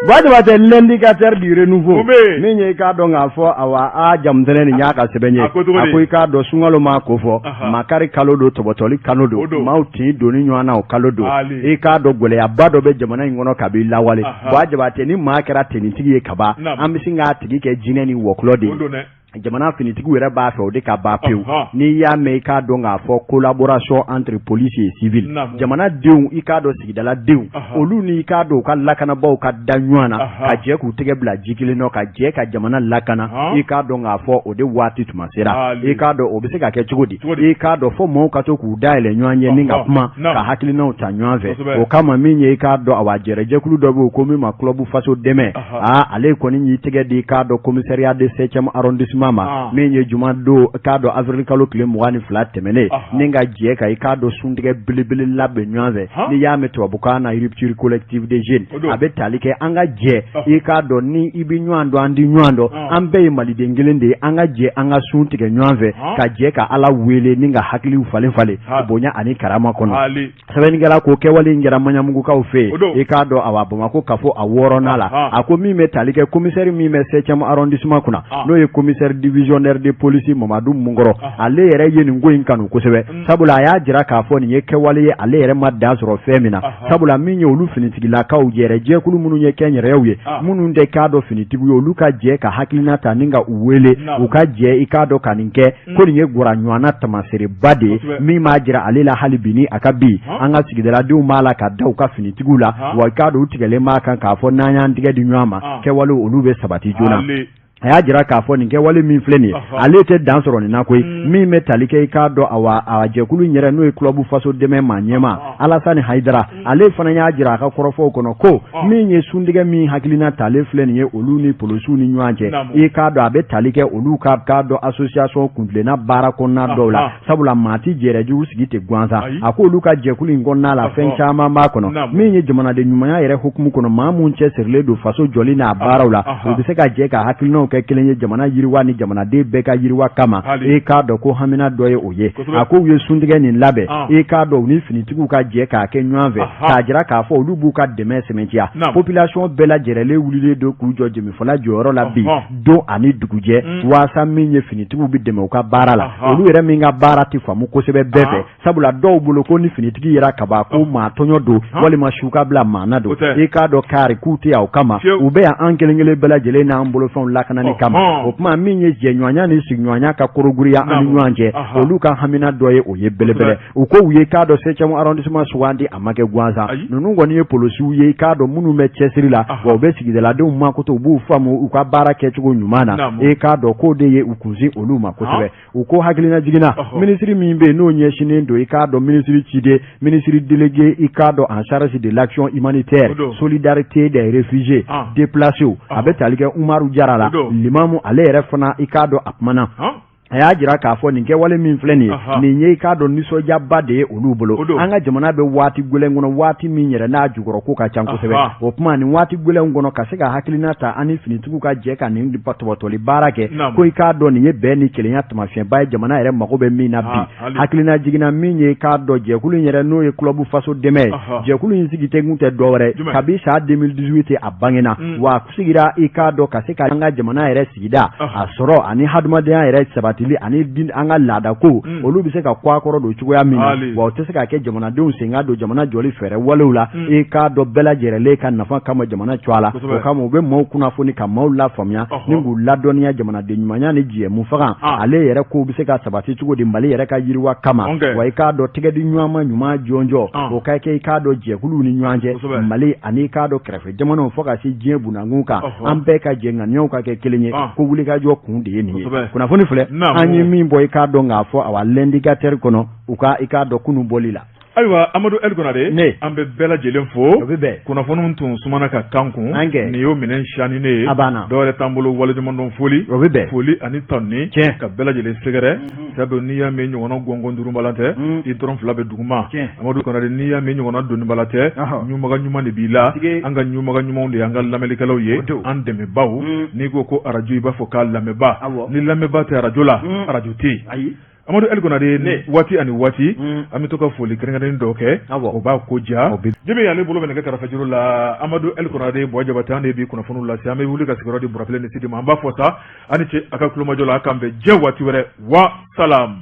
Buwa Jabatɛ, L'Indicateur du Renouveau, min ye i k'a dɔn k'a fɔ, awa, a jamutɛnɛ nin y'a ka sɛbɛn ye. A ko cogo di? A ko i k'a dɔn, sunkalo maa ko fɔ, makari kalo don, tɔbɔtɔli kalo don, maaw tin donni ɲɔgɔn na, o kalo don. I k'a dɔn, gɛlɛyaba dɔ bɛ jamana in kɔnɔ kabi lawale. Buwa Jabatɛ, ni maa kɛra tenitigi ye kaban, an bɛ sin k'a tigi kɛ jinɛ ni wɔkulɔ de ye. Jamana finitigiw yɛrɛ b'a fɛ o de ka ban pewu. N'i y'a mɛn i k'a dɔn k'a fɔ collaboration entre police et civil, jamanadenw, i k'a dɔn sigidaladenw, olu ni i k'a dɔn u ka lakanabaaw ka da ɲɔgɔn na, ka jɛ k'u tɛgɛ bila ji kelen nɔ, ka jɛ ka jamana lakana, i k'a dɔn k'a fɔ o de waati tuma sera. I k'a dɔn o bɛ se ka kɛ cogo di? I k'a dɔn fo maaw ka to k'u dayɛlɛ ɲɔgɔn ye ni ka kuma, ka hakilinaw ta ɲɔgɔn fɛ. O kama, min ye i k'a dɔn, awa, jɛrɛjɛkulu dɔ bɛ yen ko min ma Club Faso Dɛmɛ, aa, ale kɔni y'i tɛgɛ di k'a dɔn commissariat de 7e arrondissement ma, min ye juma don, k'a dɔn avril kalo tile 22 tɛmɛnen, ni ka jɛ ka i k'a dɔn suntigɛ belebele labɛn ɲɔgɔn fɛ. N'i y'a mɛn tubabukan na rupture collective des jeunes, a bɛ tali kɛ an ka jɛ, i k'a dɔn ni i bɛ ɲɔgɔn dɔn, an di ɲɔgɔn dɔn, an bɛɛ ye maliden kelen de ye, an ka jɛ an ka sun tigɛ ɲɔgɔn fɛ, ka jɛ ka Ala wele ni ka hakiliw falen falen bonya ani karama kɔnɔ. Sɛbɛnnikɛla ko kɛwale in kɛra Maɲamugukaw fɛ yen, i k'a dɔn, awa, Bamakɔ kafo a wɔɔrɔnan la. A ko min bɛ tali kɛ commissaire min bɛ 7e arrondissement kunna, n'o ye commissaire divisionnaire de police Mamadu Munkɔrɔ, ale yɛrɛ ye nin ko in kanu kosɛbɛ, sabula a y'a jira k'a fɔ nin ye kɛwale ye ale yɛrɛ ma dan sɔrɔ fɛn min na, sabula min ye olu finitigilakaw yɛrɛ jɛkulu minnu ye kɛnyɛrɛyew ye, minnu tɛ k'a dɔn finitigiw ye, olu ka jɛ ka hakilina ta ni ka u wele u ka jɛ i k'a dɔn ka nin kɛ, ko nin ye gwara ɲɔgɔnna tamasereba de ye min b'a jira ale la hali bi ni a ka bi an ka sigidaladenw b'a la ka da u ka finitigiw la, wa i k'a dɔn u tigɛlen b'a kan k'a fɔ n'an y'an tigɛ di ɲɔgɔn ma, kɛwale olu bɛ sabati joona. A y'a jira k'a fɔ nin kɛwale min filɛ nin ye, ale tɛ dan sɔrɔ nin na koyi. Min bɛ tali kɛ i k'a dɔn, awa, a jɛkulu in yɛrɛ, n'o ye club Faso Dɛmɛ maa ɲɛmaa Alasani Hayidara, ale fana y'a jira a ka kɔrɔfɔw kɔnɔ ko min ye suntigɛ min hakilina talen filɛ nin ye olu ni polosiw ni ɲɔgɔn cɛ, i k'a dɔn a bɛ tali kɛ olu ka k'a dɔn association kuntilenna baara kɔnɔna dɔw la, sabula maa tɛ jɛrɛjugu sigi ten gansan. A ko olu ka jɛkulu in kɔnɔna la, fɛn caman b'a kɔnɔ min ye jamanaden ɲumanya yɛrɛ hukumu kɔnɔ, maa minnu cɛsirilen don faso jɔli n'a baaraw la, u bɛ se ka jɛ ka hakilinaw kɛ kelen ye jamana yiriwa ni jamanaden bɛɛ ka yiriwa kama. I k'a dɔn ko hamina dɔ ye o ye. A ko u ye suntigɛ nin labɛn, i k'a dɔn u ni finitigiw ka jɛ k'a kɛ ɲɔgɔn fɛ, k'a jira k'a fɔ olu b'u ka dɛmɛ sɛmɛntiya. Population bɛɛ lajɛrɛlen wulilen don k'u jɔ jemifɔla jɔyɔrɔ la bi don ani dugujɛ, waasa min ye finitigiw bɛ dɛmɛ u ka baara la, olu yɛrɛ min ka baara tɛ faamu kosɛbɛ bɛɛ fɛ, sabula dɔw bolo ko ni finitigi yera kaban ko maa tɔɲɔ don walima su ka bila maa na don. I k'a dɔn kari k'u tɛ yan o kama, u bɛ yan an kelen kelen bɛɛ lajɛlen n'an bolofɛnw lakanani kama. O tuma min ye jɛɲɔgɔnya ni sigiɲɔgɔnya ka korogiriya an ni ɲɔgɔn cɛ, olu ka hamina dɔ ye o ye belebele. U ko u ye k'a dɔn 7e arrondissement sugandi, a ma kɛ gansan. Ninnu kɔni ye polosiw ye, i k'a dɔn minnu bɛ cɛsiri la, wa u bɛ sigidaladenw makoto, u b'u faamu u ka baara kɛcogo ɲuman na. I k'a dɔn k'o de ye u kunsin olu ma kosɛbɛ. U ko hakilina jiginna, minisiri min bɛ yen n'o ɲɛsinnen don i k'a dɔn minisiri ciden, ministre délégué i k'a dɔn en charge de l'action humanitaire, solidarité des réfugiés déplacés, a bɛ tali kɛ Umaru Jara la, limamu, ale yɛrɛ fana i k'a dɔn a kumana. A y'a jira k'a fɔ nin kɛwale min filɛ nin ye, nin ye i k'a dɔn nisɔndiyaba de ye olu bolo. An ka jamana bɛ waati gɛlɛn kɔnɔ, waati min yɛrɛ n'a jukɔrɔ ko ka ca kosɛbɛ. O tuma nin waati gɛlɛn kɔnɔ, ka se ka hakilina ta ani finitigiw ka jɛ ka nin tɔbɔtɔli baara kɛ, ko i k'a dɔn nin ye bɛn ni kelenya taamasiyɛnba ye, jamana yɛrɛ mago bɛ min na bi. Hakilina jiginna min ye, k'a dɔn jɛkulu in yɛrɛ, n'o ye club faso dɛmɛ ye, jɛkulu in sigi tɛ kun tɛ dɔwɛrɛ kabi san 2018 a bangena, wa sigira i k'a dɔn ka se ka an ka jamana yɛrɛ sigida a sɔrɔ ani hadamadenya yɛrɛ sabatili ani an ka laadako, olu bɛ se ka kɔ a kɔrɔ don cogoya min na, wa o tɛ se ka kɛ jamanadenw sen ka don jamana jɔli fɛɛrɛ walew la, i k'a dɔn bɛɛ lajɛlen ka nafa kama jamana cogoya la. O kama u bɛ maaw kunnafoni ka maaw lafaamuya ni k'u ladɔnniya jamanaden ɲumanya ni jɛmufaga ale yɛrɛ kow bɛ se ka sabati cogo di Mali yɛrɛ ka yiriwa kama. Wa i k'a dɔn tɛgɛdi ɲɔgɔnma ɲuman jɔnjɔn, o ka kɛ i k'a dɔn jɛkuluw ni ɲɔgɔn cɛ, Mali ani i k'a dɔn kɛrɛfɛ jamanaw fo ka se diɲɛ bunakun kan, an bɛɛ ka jɛ ŋaniyaw ka kɛ kelen ye, ko wulikajɔ kun de ye nin ye. Kunnafoni filɛ an ye min bɔ i k'a dɔn k'a fɔ awa L'Indicateur kɔnɔ, u ka i k'a dɔn kunun bɔli la. Ayiwa Amadu El Konare, an bɛ bɛɛ lajɛlen fo. Kunnafoniw tun sumana ka kan kun, nin y'o minɛn siyani ne ye, dɔwɛrɛ t'an bolo waleɲumandɔn foli, foli ani tanuni ka bɛɛ lajɛlen sɛgɛrɛ. Sabu n'i y'a mɛn ɲɔgɔnna gɔngɔn duurubalan tɛ, i dɔrɔn fila bɛ duguma. Amadu Konare, n'i y'a mɛn ɲɔgɔnna donibalan tɛ, ɲumaga ɲuman de b'i la. An ka ɲumaga ɲumanw de y'an ka lamɛnlikɛlaw ye, an dɛmɛbaaw. N'i ko ko arajo, i b'a fɔ k'a lamɛnbaa. Ni lamɛnbaa tɛ arajo la, arajo tɛ yen. Amadu El Konare, waati ani waati an bɛ to ka foli kɛrɛnkɛrɛnnen dɔw kɛ, o b'a ko diya. Jimi ale bolo bɛ nɛgɛ karafejuru la. Amadu El Konare, Buwa Jabate, an de bi kunnafoniw lase. An bɛ wuli ka sigiyɔrɔ di Burafile ni Sidi ma. An b'a fɔ sa, a ni ce a ka tulomajɔ la. A k'an bɛn diɲɛ waati wɛrɛ. Wa salam.